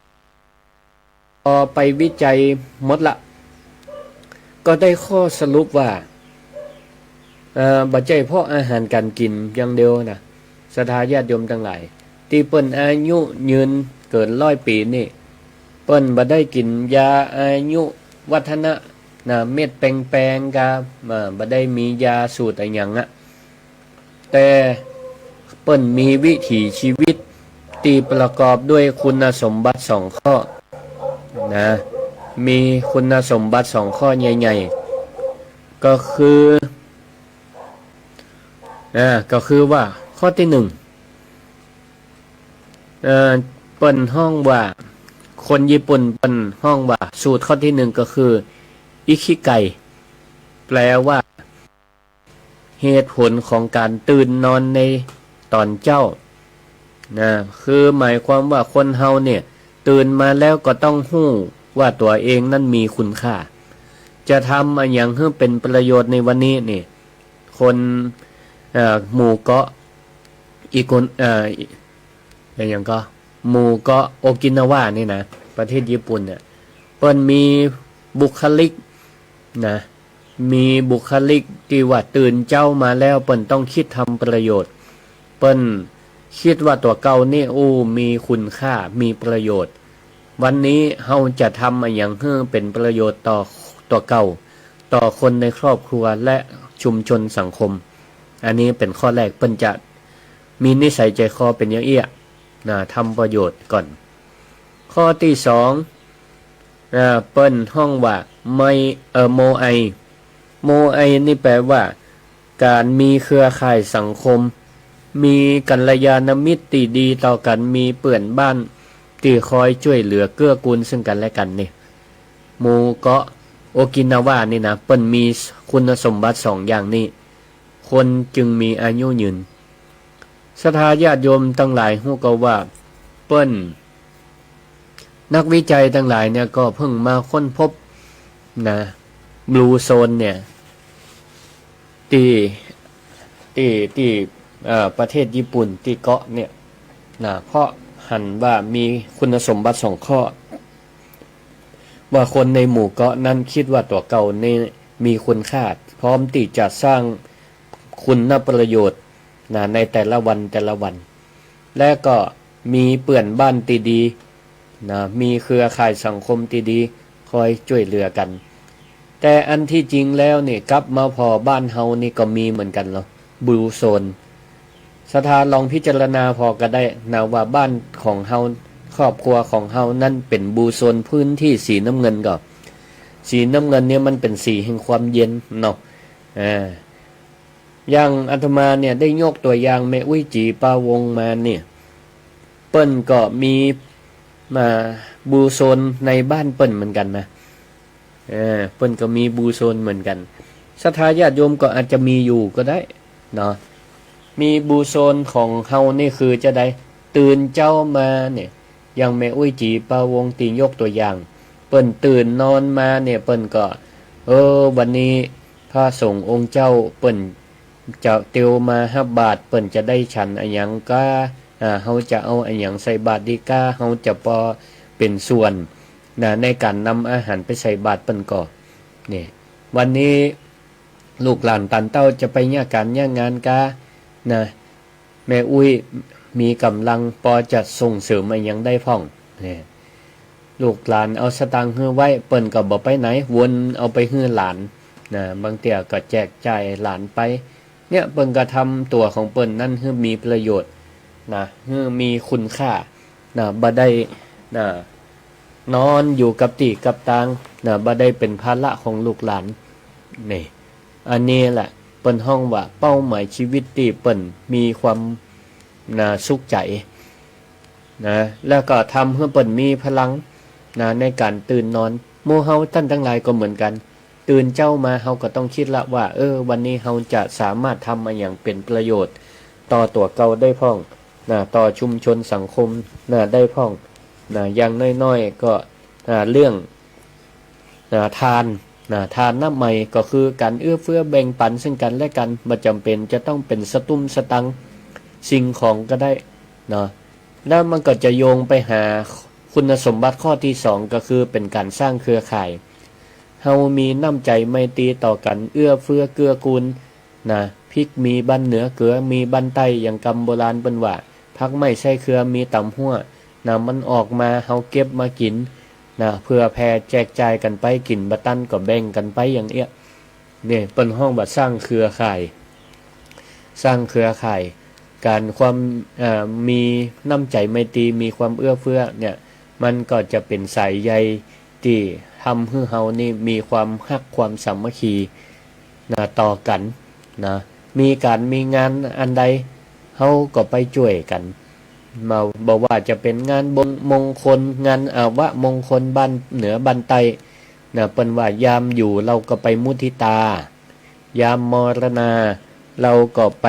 พอไปวิจัยหมดละ ก็ได้ข้อสรุปว่า เอ่อ บ่ใจ้เพราะอาหารก๋านกิ๋นอย่างเดียวนะ ศรัทธาญาติโยมตังหลาย ตี้เปิ้นอายุยืนเกินร้อยปี๋นี่ เปิ้นบ่ได้กิ๋นยาอายุวัฒนะ นะ เม็ดแปงๆ กา อ่า บ่ได้มียาสูตรอะหยังอะ แต่เปิ้นมีวิถีชีวิตตี้ประกอบด้วยคุณสมบัติสองข้อ นะ มีคุณสมบัติสองข้อใหญ่ๆ ก็คือ อ่า ก็คือว่าข้อตี้หนึ่ง เอ่อ เปิ้นฮ้องว่า คนญี่ปุ่นเปิ้นฮ้องว่า สูตรข้อตี้หนึ่งก็คือ อิคิไก แปลว่า เหตุผลของก๋านตื่นนอนในต๋อนเจ๊า นะ คือหมายความว่าคนเฮาเนี่ย ตื่นมาแล้วก็ต้องฮู้ว่าตั๋วเองนั้นมีคุณค่า จะทำอะหยังหื้อเป๋นประโยชน์ในวันนี้นี่ คน เอ่อ หมู่เกาะ อิกุน เอ่อ อะหยังก็ หมู่เกาะโอกินาวานี่นะ ประเทศญี่ปุ่นเนี่ย เปิ้นมีบุคลิก นะ มีบุคลิกตี้ว่าตื่นเจ๊ามาแล้วเปิ้นต้องกึ๊ดทำประโยชน์ เปิ้นกึ๊ดว่าตั๋วเก่านี่ อู้ มีคุณค่า มีประโยชน์ วันนี้เฮาจะทำอะหยังหื้อเป๋นประโยชน์ต่อตั๋วเก่า ต่อคนในครอบครัวและชุมชนสังคม อันนี้เป๋นข้อแรก เปิ้นจะมีนิสัยใจ๋คอเป๋นอย่างอี้ นะ ทำประโยชน์ก่อน ข้อตี้สอง อ่า เปิ้นฮ้องว่า ไม เอ่อ โมไอ โมไอนี่แปลว่า ก๋านมีเครือข่ายสังคม มีกัลยาณมิตรตี้ดีต่อกั๋น มีเปื้อนบ้านตี้คอยจ้วยเหลือเกื้อกูลซึ่งกั๋นและกั๋นนี่ หมู่เกาะโอกินาวานี่นะ เปิ้นมีคุณสมบัติสองอย่างนี้ คนจึงมีอายุยืน ศรัทธาญาติโยมตังหลายฮู้ก่อว่า เปิ้น นักวิจัยตังหลายเนี่ยก็เพิ่งมาค้นพบนะ บลูโซนเนี่ย ตี้ ตี้ ตี้ เอ่อ ประเทศญี่ปุ่น ตี้เกาะเนี่ยนะ เพราะหันว่ามีคุณสมบัติสองข้อ ว่าคนในหมู่เกาะนั้นกึ๊ดว่าตั๋วเก่านี่มีคุณค่า พร้อมตี้จะสร้างคุณประโยชน์นะ ในแต่ละวันแต่ละวัน และก็มีเปื้อนบ้านตี้ดีนะ มีเครือข่ายสังคมตี้ดี คอยจ้วยเหลือกั๋น แต่อันตี้จริงแล้วนี่ กลับมาผ่อบ้านเฮานี่ก็มีเหมือนกั๋นเนาะ บลูโซน ศรัทธาลองพิจารณาผ่อก็ได้นะ ว่าบ้านของเฮา ครอบครัวของเฮานั้นเป๋นบลูโซน พื้นตี้สีน้ำเงินก่อ สีน้ำเงินเนี่ยมันเป๋นสีแห่งความเย็นเนาะ อ่า อย่างอาตมาเนี่ยได้ยกตั๋วอย่างแม่อุ๊ยจี๋ปาวงมาเนี่ย เปิ้นก็มี มา บลูโซนในบ้านเปิ้นเหมือนกั๋นนะ เออ เปิ้นก็มีบลูโซนเหมือนกั๋น ศรัทธาญาติโยมก็อาจจะมีอยู่ก็ได้เนาะ มีบลูโซนของเฮานี่คือจาใด ตื่นเจ๊ามาเนี่ย อย่างแม่อุ๊ยจี๋ปาวงตี้ยกตั๋วอย่าง เปิ้นตื่นนอนมาเนี่ย เปิ้นก็ เออ วันนี้พระสงฆ์องค์เจ้าเปิ้นจะเตียวมาฮับบาตร เปิ้นจะได้ฉันอะหยังก้า อ่า เฮาจะเอาอะหยังใส่บาตรดีก้า เฮาจะปอเป๋นส่วน นะ ในก๋านนำอาหารไปใส่บาตรเปิ้นก่อ นี่ วันนี้ลูกหลานตานเต้าจะไปเยียะก๋านเยียะงานก้า นะ แม่อุ๊ยมีก๋ำลังปอจะส่งเสริมอะหยังได้พ่อง นี่ ลูกหลานเอาสตางค์หื้อไว้ เปิ้นก็บ่ไปไหน วนเอาไปหื้อหลาน นะ บางเตื้อก็แจกจ่ายหลานไป เนี่ย เปิ้นก็ทำตั๋วของเปิ้นนั้นหื้อมีประโยชน์ นะ หื้อมีคุณค่า นะ บ่ได้ นะ นอนอยู่กับตี้กับตาง นะ บ่ได้เป๋นภาระของลูกหลาน นี่ อันนี้แหละเปิ้นฮ้องว่าเป้าหมายชีวิตตี้เปิ้นมีความ นะ สุขใจ๋ นะ แล้วก็ทำหื้อเปิ้นมีพลัง นะ ในก๋านตื่นนอน หมู่เฮาต้านตังหลายก็เหมือนกั๋น ตื่นเจ๊ามาเฮาก็ต้องกึ๊ดละว่า เออ วันนี้เฮาจะสามารถทำอะหยังเป๋นประโยชน์ต่อตั๋วเก่าได้พ่อง นะ ต่อชุมชนสังคม นะ ได้พ่อง นะ อย่างน้อยๆ ก็ อ่า เรื่อง อ่า ทาน นะ ทานน้ำใหม่ก็คือก๋านเอื้อเฟื้อแบ่งปันซึ่งกั๋นและกั๋น บ่จ๋ำเป๋นจะต้องเป๋นสตุ้มสตังค์สิ่งของก็ได้เนาะ แล้วมันก็จะโยงไปหาคุณสมบัติข้อตี้สอง ก็คือเป๋นก๋านสร้างเครือข่าย เฮามีน้ำใจ๋ไมตรีต่อกั๋น เอื้อเฟื้อเกื้อกูล นะ พริกมีบ้านเหนือ เกือมีบ้านใต้ อย่างกำโบราณเปิ้นว่า ผักไม้ไส้เครือมีต๋ามฮั้ว นะ มันออกมา เฮาเก็บมากิ๋น นะ เผื่อแผ่แจกจ่ายกั๋นไป กิ๋นบ่ตันก็แบ่งกั๋นไป อย่างเอี้ย เนี่ย เปิ้นฮ้องว่าสร้างเครือข่าย สร้างเครือข่าย ก๋านความ เอ่อ มีน้ำใจ๋ไมตรี มีความเอื้อเฟื้อเนี่ย มันก็จะเป๋นสายใยตี้ทำหื้อเฮานี่มีความฮักความสามัคคี นะ ต่อกั๋น นะ มีก๋านมีงานอันใด เฮาก็ไปจ้วยกั๋น มา บ่ว่าจะเป๋นงานบง มงคล งานอวมงคลบ้านเหนือบ้านใต้ นะ เปิ้นว่ายามอยู่เราก็ไปมุทิตา ยามมรณาเราก็ไป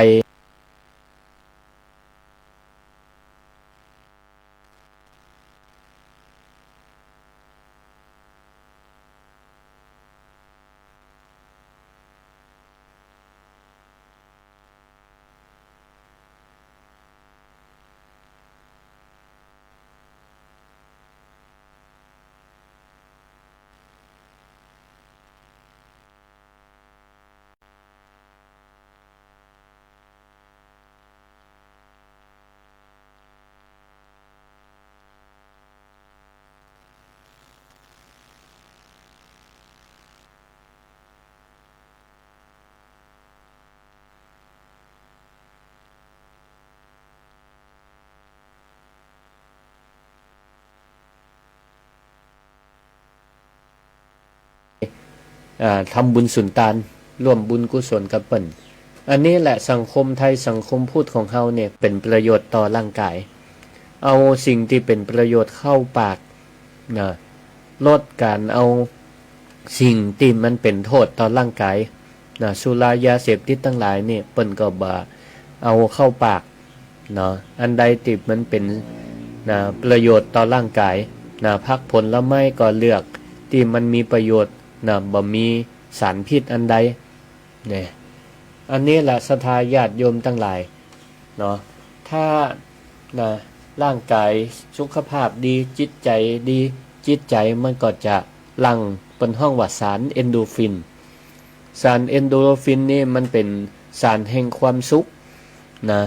อ่า ทำบุญสุนตาน ร่วมบุญกุศลกับเปิ้น อันนี้แหละสังคมไทยสังคมพุทธของเฮาเนี่ยเป๋นประโยชน์ต่อร่างกาย เอาสิ่งตี้เป๋นประโยชน์เข้าปาก นะ ลดก๋านเอาสิ่งตี้มันเป๋นโต้ษต่อร่างกาย นะ สุรายาเสพติดตังหลายนี่เปิ้นก็บ่เอาเข้าปาก เนาะ อันใดตี้มันเป๋น นะ ประโยชน์ต่อร่างกาย นะ ผักผลไม้ก็เลือกตี้มันมีประโยชน์ นะ บ่มีสารพิษอันใด เนี่ย อันนี้แหละศรัทธาญาติโยมตังหลาย เนาะ ถ้า นะ ร่างกายสุขภาพดี จิตใจ๋ดี จิตใจ๋มันก็จะหลั่ง เปิ้นฮ้องว่าสารเอนโดรฟิน สารเอนโดรฟินนี่มันเป๋นสารแห่งความสุข นะ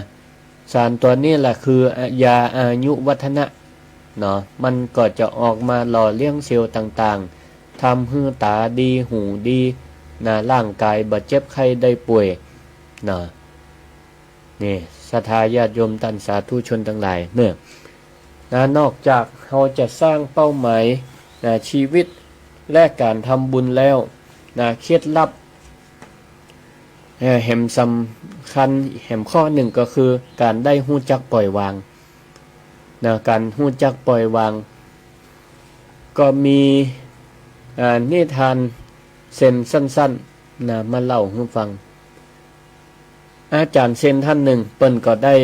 สารตั๋วนี้แหละคือยาอายุวัฒนะ เนาะ มันก็จะออกมาหล่อเลี้ยงเซลล์ต่างๆ ทำหื้อต๋าดี หูดี นะ ร่างกายบ่เจ็บไข้ได้ป่วย นะ นี่ ศรัทธาญาติโยมต้านสาธุชนตังหลายเนาะ นะ นอกจากเฮาจะสร้างเป้าหมาย นะ ชีวิตและก๋านทำบุญแล้ว นะ เคล็ดลับ เอ่อ แหมสำคัญแหมข้อนึ่งก็คือก๋านได้ฮู้จักปล่อยวาง นะ ก๋านฮู้จักปล่อยวาง ก็มี อ่า นิทานเซนสั้นๆ นะ มาเล่าหื้อฟัง อาจ๋ารย์เซนต้านนึ่ง เปิ้นก็ได้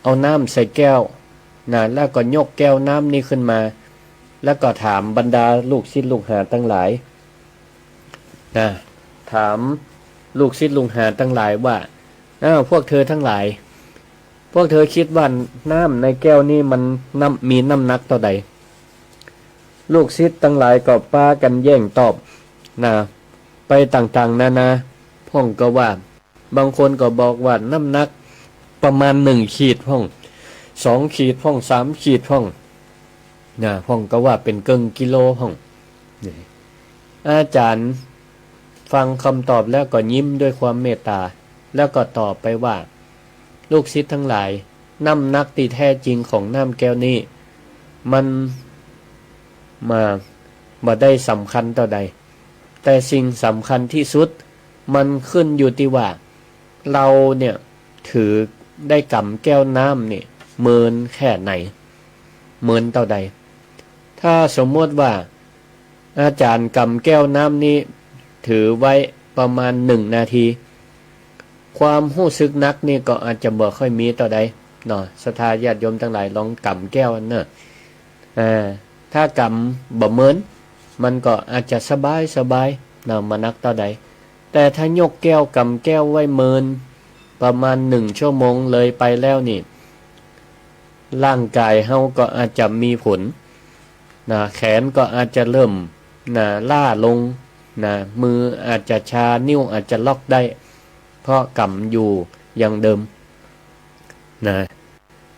เอาน้ำใส่แก้ว นะ แล้วก็ยกแก้วน้ำนี้ขึ้นมา แล้วก็ถามบรรดาลูกศิษย์ลูกหาตังหลาย นะ ถามลูกศิษย์ลูกหาตังหลายว่า อ้าว พวกเธอตังหลาย พวกเธอคิดว่าน้ำในแก้วนี้มันน้ำ มีน้ำหนักเต้าใด ลูกศิษย์ตังหลายก็ปากั๋นแย่งตอบ นะ ไปต่างๆ นานา พ่องก็ว่า บางคนก็บอกว่าน้ำหนักประมาณหนึ่งขีดพ่อง สองขีดพ่อง สามขีดพ่อง นะ พ่องก็ว่าเป๋นเกิ่งกิโลพ่อง นี่ อาจ๋ารย์ฟังกำตอบแล้วก็ยิ้มด้วยความเมตต๋า แล้วก็ตอบไปว่า ลูกศิษย์ตังหลาย น้ำหนักตี้แท้จริงของน้ำแก้วนี้ มันมา บ่ได้สำคัญเต้าใด แต่สิ่งสำคัญตี้สุด มันขึ้นอยู่ตี้ว่า เฮาเนี่ย ถือได้ก๋ำแก้วน้ำนี่ เมินแค่ไหน เมินเต้าใด ถ้าสมมติว่า อาจ๋ารย์ก๋ำแก้วน้ำนี้ ถือไว้ประมาณหนึ่งนาที ความฮู้สึกหนักนี่ก็อาจจะบ่ค่อยมีเต้าใดเนาะ ศรัทธาญาติโยมตังหลายลองก๋ำแก้วเนาะ อ่า ถ้าก๋ำบ่เมิน มันก็อาจจะสบายสบายเนาะ บ่หนักเต้าใด แต่ถ้ายกแก้วก๋ำแก้วไว้เมิน ประมาณหนึ่งชั่วโมงเลยไปแล้วนี่ ร่างก๋ายเฮาก็อาจจะมีผล นะ แขนก็อาจจะเริ่ม นะ ล้าลง นะ มืออาจจะชา นิ้วอาจจะล็อกได้ เพราะก๋ำอยู่อย่างเดิม นะ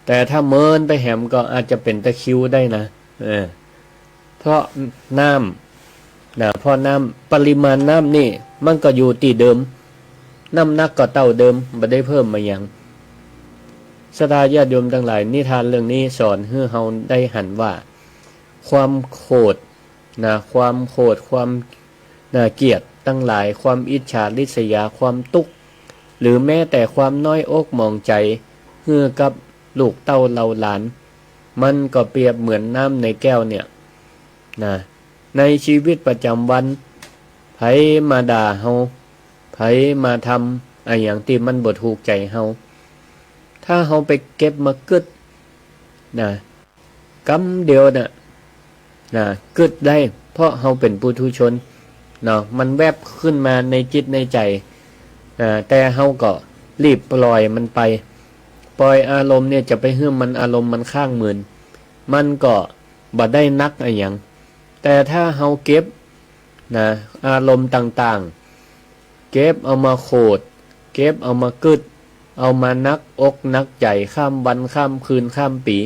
แต่ถ้าเมินไปแหมก็อาจจะเป๋นตะคริวได้นะ เออ เพราะน้ำ นะ เพราะน้ำ ปริมาณน้ำนี่มันก็อยู่ตี้เดิม น้ำหนักก็เต้าเดิม บ่ได้เพิ่มมาหยัง ศรัทธาญาติโยมตังหลาย นิทานเรื่องนี้สอนหื้อเฮาได้หันว่า ความโขด นะ ความโขด ความ นะ เกียดตังหลาย ความอิจฉาริษยา ความตุ๊กข์ หรือแม้แต่ความน้อยอกหมองใจ๋ หื้อกับลูกเต้าเหล่าหลาน มันก็เปรียบเหมือนน้ำในแก้วเนี่ย นะ ในชีวิตประจ๋ำวัน ใผมาด่าเฮา ใผมาทำอะหยังตี้มันบ่ถูกใจ๋เฮา ถ้าเฮาไปเก็บมากึ๊ด นะ กำเดียวน่ะ นะ กึ๊ดได้ เพราะเฮาเป๋นปุถุชน เนาะ มันแวบขึ้นมาในจิตในใจ๋ อ่า แต่เฮาก็รีบปล่อยมันไป ปล่อยอารมณ์เนี่ยจะไปหื้อมัน อารมณ์มันค้างเมิน มันก็บ่ได้หนักอะหยัง แต่ถ้าเฮาเก็บ นะ อารมณ์ต่างๆ เก็บเอามาโขด เก็บเอามากึ๊ด เอามาหนักอกหนักใจ๋ ข้ามวันข้ามคืนข้ามปี๋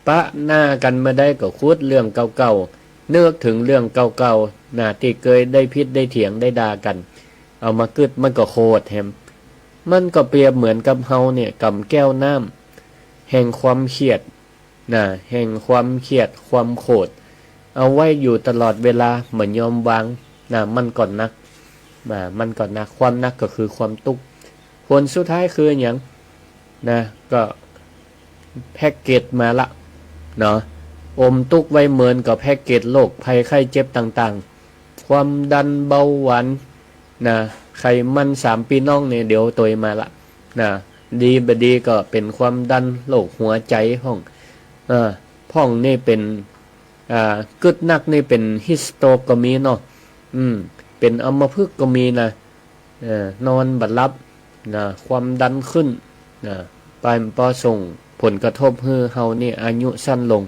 ปะหน้ากั๋นเมื่อใดก็ขุดเรื่องเก่าๆ นึกเถิงเรื่องเก่าๆ นะ ตี้เกยได้ผิดได้เถียงได้ด่ากั๋น เอามากึ๊ด มันก็โขดแหม มันก็เปรียบเหมือนกับเฮาเนี่ย ก๋ำแก้วน้ำ แห่งความเคียด นะ แห่งความเคียด ความโขด เอาไว้อยู่ตลอดเวลา บ่ยอมวาง นะ มันก็หนัก นะ มันก็หนัก ความหนักก็คือความตุ๊กข์ ผลสุดท้ายคือหยัง นะ ก็แพ็กเกจมาละ เนาะ อมตุ๊กข์ไว้เมินก็แพ็กเกจโรคภัยไข้เจ็บต่างๆ ความดัน เบาหวาน นะ ไขมันสามปี้น้องเนี่ย เดี๋ยวตวยมาละ นะ ดีบ่ดีก็เป๋นความดัน โรคหัวใจ๋พ่อง เออ พ่องนี่เป๋น อ่า กึ๊ดนักนี่เป๋นฮีทสโตรกก็มีเนาะ อืม เป๋นอัมพฤกษ์ก็มีนะ เออ นอนบ่หลับ นะ ความดันขึ้น นะ ไปปอส่งผลกระทบหื้อเฮานี่อายุสั้นลง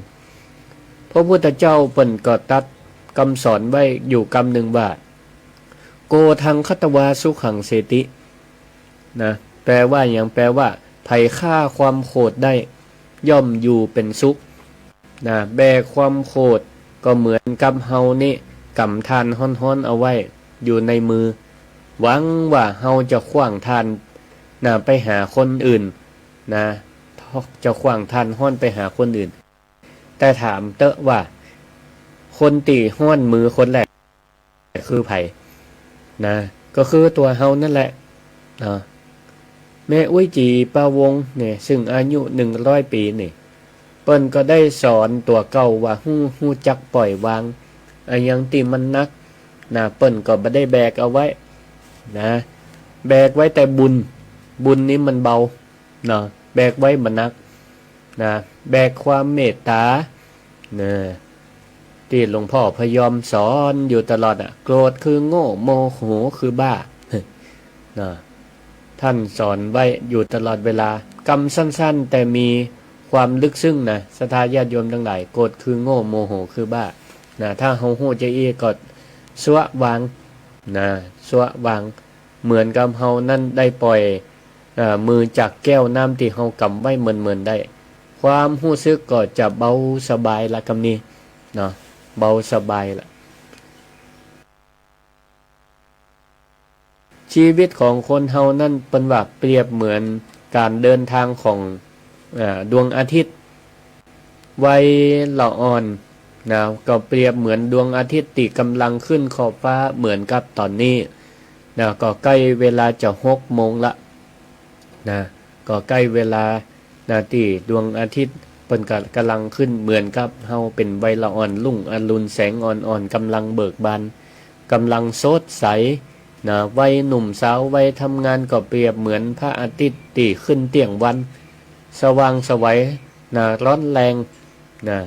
พระพุทธเจ้าเปิ้นก็ตรัสกำสอนไว้อยู่กำนึ่งว่า โกธังคัตวาสุขังเสติ นะ แปลว่าหยัง แปลว่า ใผฆ่าความโขดได้ ย่อมอยู่เป๋นสุข นะ แบกความโขดก็เหมือนกับเฮานี่ก๋ำถ่านฮ้อนๆ เอาไว้อยู่ในมือ หวังว่าเฮาจะขว้างถ่าน นะ ไปหาคนอื่นนะ จะขว้างถ่านฮ้อนไปหาคนอื่น แต่ถามเต๊อะว่า คนตี้ฮ้อนมือคนแรกคือใผนะ ก็คือตั๋วเฮานั่นแหละเนาะ แม่อุ๊ยจี๋ปาวงศ์เนี่ย ซึ่งอายุหนึ่งร้อยปี๋นี่ เปิ้นก็ได้สอนตั๋วเก่าว่า ฮู้ ฮู้จักปล่อยวาง อะหยังตี้มันหนักนะ เปิ้นก็บ่ได้แบกเอาไว้นะ แบกไว้แต่บุญ บุญนี่มันเบาเนาะ แบกไว้บ่หนักนะ แบกความเมตต๋านะ ตี้หลวงพ่อพยอมสอนอยู่ตลอดอะ โกรธคือโง่ โมโหคือบ้า นะ ท่านสอนไว้อยู่ตลอดเวลา กำสั้นๆ แต่มีความลึกซึ้งนะ ศรัทธาญาติโยมตังหลาย โกรธคือโง่ โมโหคือบ้า นะ ถ้าเฮาฮู้จาอี้ก็ซัวะวาง นะ ซัวะวาง เหมือนกับเฮานั้นได้ปล่อย เอ่อ มือจากแก้วน้ำตี้เฮากำไว้เมินๆ ได้ ความฮู้สึกก็จะเบาสบายละกำนี้เนาะ เบาสบายละ ชีวิตของคนเฮานั้นเปิ้นว่าเปรียบเหมือนก๋านเดินทางของ เอ่อ ดวงอาทิตย์ วัยละอ่อนนะ ก็เปรียบเหมือนดวงอาทิตย์ตี้ก่ำลังขึ้นขอบฟ้าเหมือนกับต๋อนนี้นะ ก็ใก้เวลาจะหกโมงละนะ ก็ใก้เวลานะ ตี้ดวงอาทิตย์เปิ้นก็ก่ำลังขึ้น เหมือนกับเฮาเป๋นวัยละอ่อน รุ่งอรุณแสงอ่อนๆ ก่ำลังเบิกบาน ก่ำลังสดใสนะ วัยหนุ่มสาว วัยทำงานก็เปรียบเหมือนพระอาทิตย์ตี้ขึ้นเตี้ยงวัน สว่างไสวนะ ร้อนแรงนะ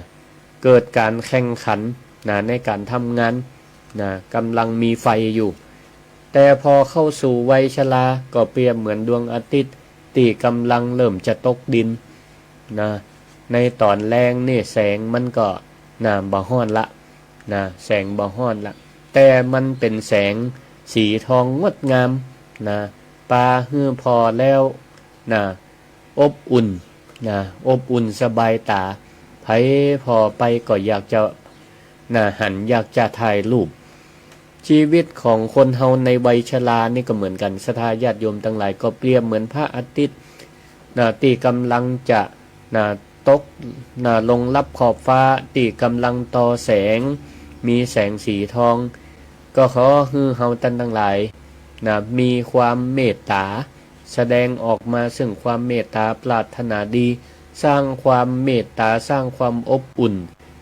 เกิดก๋านแข่งขันนะ ในก๋านทำงานนะ ก่ำลังมีไฟอยู่ แต่พอเข้าสู่วัยชราก็เปรียบเหมือนดวงอาทิตย์ตี้ก่ำลังเริ่มจะตกดินนะ ในต๋อนแลงนี่แสงมันก็นะ บ่ฮ้อนละนะ แสงบ่ฮ้อนละ แต่มันเป๋นแสงสีทองงดงามนะ ปาหื้อผ่อแล้วนะ อบอุ่นนะ อบอุ่นสบายต๋า ใผผ่อไปก็อยากจะนะ หัน อยากจะถ่ายรูป ชีวิตของคนเฮาในวัยชรานี่ก็เหมือนกั๋น ศรัทธาญาติโยมตังหลาย ก็เปรียบเหมือนพระอาทิตย์นะ ตี้ก่ำลังจะนะ ตกนะ ลงลับขอบฟ้า ตี้ก่ำลังต่อแสง มีแสงสีทอง ก็ขอหื้อเฮาต้านตังหลายนะ มีความเมตต๋า แสดงออกมาซึ่งความเมตต๋าปรารถนาดี สร้างความเมตต๋า สร้างความอบอุ่น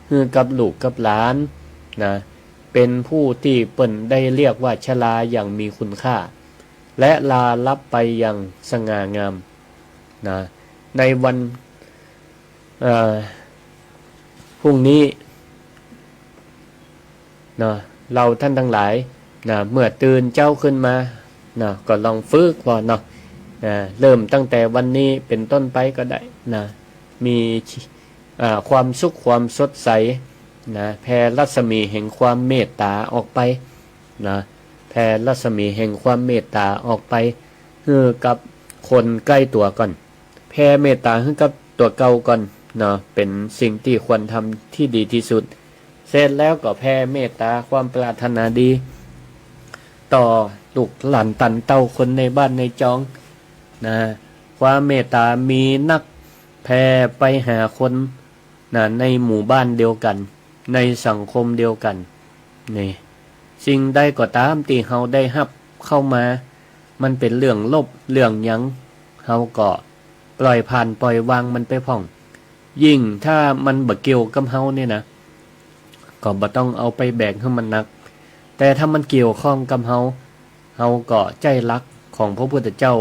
หื้อกับลูกกับหลานนะ เป๋นผู้ตี้เปิ้นได้เรียกว่าชราอย่างมีคุณค่า และลาลับไปอย่างสง่างามนะ ในวัน เอ่อ พรุ่งนี้เนาะ เฮาต้านตังหลายนะ เมื่อตื่นเจ๊าขึ้นมาเนาะ ก็ลองฝึกผ่อเนาะ นะ เริ่มตั้งแต่วันนี้เป๋นต้นไปก็ได้นะ มี อ่า ความสุขความสดใสนะ แผ่รัศมีแห่งความเมตต๋าออกไปนะ แผ่รัศมีแห่งความเมตต๋าออกไป หื้อกับคนใก้ตั๋วก่อน แผ่เมตต๋าหื้อกับตั๋วเก่าก่อนเนาะ เป๋นสิ่งตี้ควรทำตี้ดีตี้สุด เสร็จแล้วก็แผ่เมตต๋าความปรารถนาดี ต่อลูกหลานต้านเต้าคนในบ้านในจองนะ ความเมตต๋ามีนัก แผ่ไปหาคนนะ ในหมู่บ้านเดียวกั๋น ในสังคมเดียวกั๋น นี่ สิ่งใดก็ต๋ามตี้เฮาได้ฮับเข้ามา มันเป๋นเรื่องลบเรื่องหยัง เฮาก็ปล่อยผ่านปล่อยวางมันไปพ่อง ยิ่งถ้ามันบ่เกี่ยวกับเฮาเนี่ยนะ ก็บ่ต้องเอาไปแบกหื้อมันหนัก แต่ถ้ามันเกี่ยวข้องกับเฮา เฮาก็ใจ๊หลักของพระพุทธเจ้า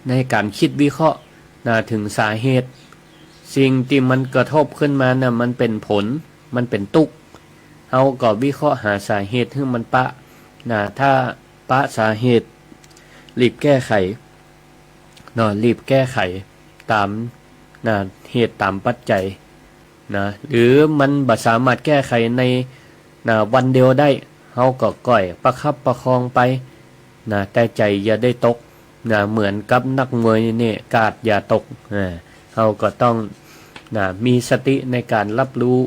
ในก๋านคิดวิเคราะห์นะ เถิงสาเหตุ สิ่งตี้มันกระทบขึ้นมาน่ะ มันเป๋นผล มันเป๋นตุ๊กข์ เฮาก็วิเคราะห์หาสาเหตุหื้อมันปะนะ ถ้าปะสาเหตุ รีบแก้ไขเนาะ รีบแก้ไขต๋ามนะ เหตุต๋ามปัจจัยนะ หรือมันบ่สามารถแก้ไขในนะ วันเดียวได้ เฮาก็ก้อยประคับประคองไปนะ แต่ใจ๋อย่าได้ตกนะ เหมือนกับนักมวยเนี่ย กาดอย่าตก อ่า เฮาก็ต้องนะ มีสติในก๋านรับรู้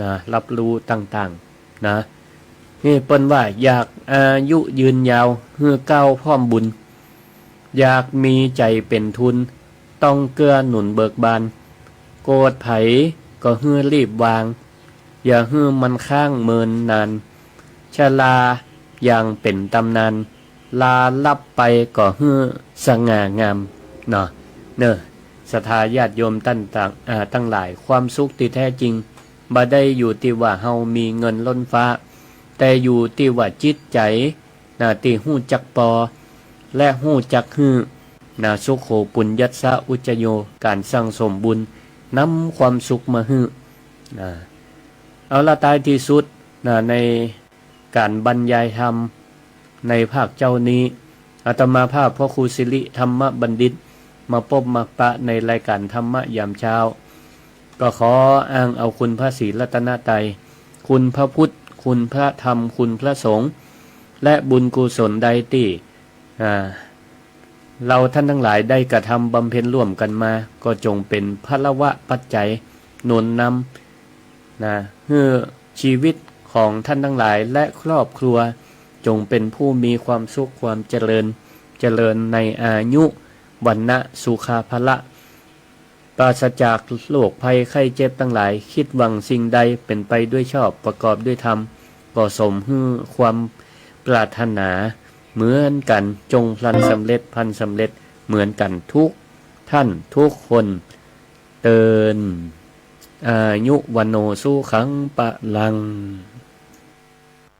นะ รับรู้ต่างๆ นะ นี่เปิ้นว่าอยากอายุยืนยาว หื้อก้าวพร้อมบุญ อยากมีใจ๋เป๋นทุน ต้องเกื้อหนุนเบิกบาน โกรธใผก็หื้อรีบวาง อย่าหื้อมันค้างเมินนาน ชราอย่างเป๋นต๋ำนาน ลาลับไปก็หื้อสง่างาม เนาะ เน่อ ศรัทธาญาติโยมต้านต่าง อ่า ตังหลาย ความสุขตี้แท้จริง บ่ได้อยู่ตี้ว่าเฮามีเงินล้นฟ้า แต่อยู่ตี้ว่าจิตใจ๋ นะ ตี้ฮู้จักปอ และฮู้จักหื้อ นะ สุโข ปุญญัสสะ อุจจโย ก๋านสั่งสมบุญ นำความสุขมาหื้อ นะ เอาละ ต้ายตี้สุด นะ ในก๋านบรรยายธรรมในภาคเจ๊านี้ อาตมาภาพพระครูสิริธรรมบัณฑิต มาปบมาปะในรายก๋านธรรมะยามเช้า ก็ขออ้างเอาคุณพระศรีรัตนตรัย คุณพระพุทธ คุณพระธรรม คุณพระสงฆ์ และบุญกุศลใดตี้ อ่า เราท่านทั้งหลายได้กระทำบำเพ็ญร่วมกันมา ก็จงเป๋นพลวะปัจจัยหนุนนำ นะ หื้อชีวิตของท่านทั้งหลายและครอบครัว จงเป๋นผู้มีความสุขความเจริญ เจริญในอายุ วรรณะ สุขะ พละ ปราศจากโรคภัยไข้เจ็บทั้งหลาย คิดหวังสิ่งใดเป๋นไปด้วยชอบ ประกอบด้วยธรรม ก็สมหื้อความปรารถนาเหมือนกั๋น จงพลันสำเร็จ พลันสำเร็จเหมือนกั๋นทุกท่านทุกคน เทอญ อายุ วัณโณ สุขัง พลัง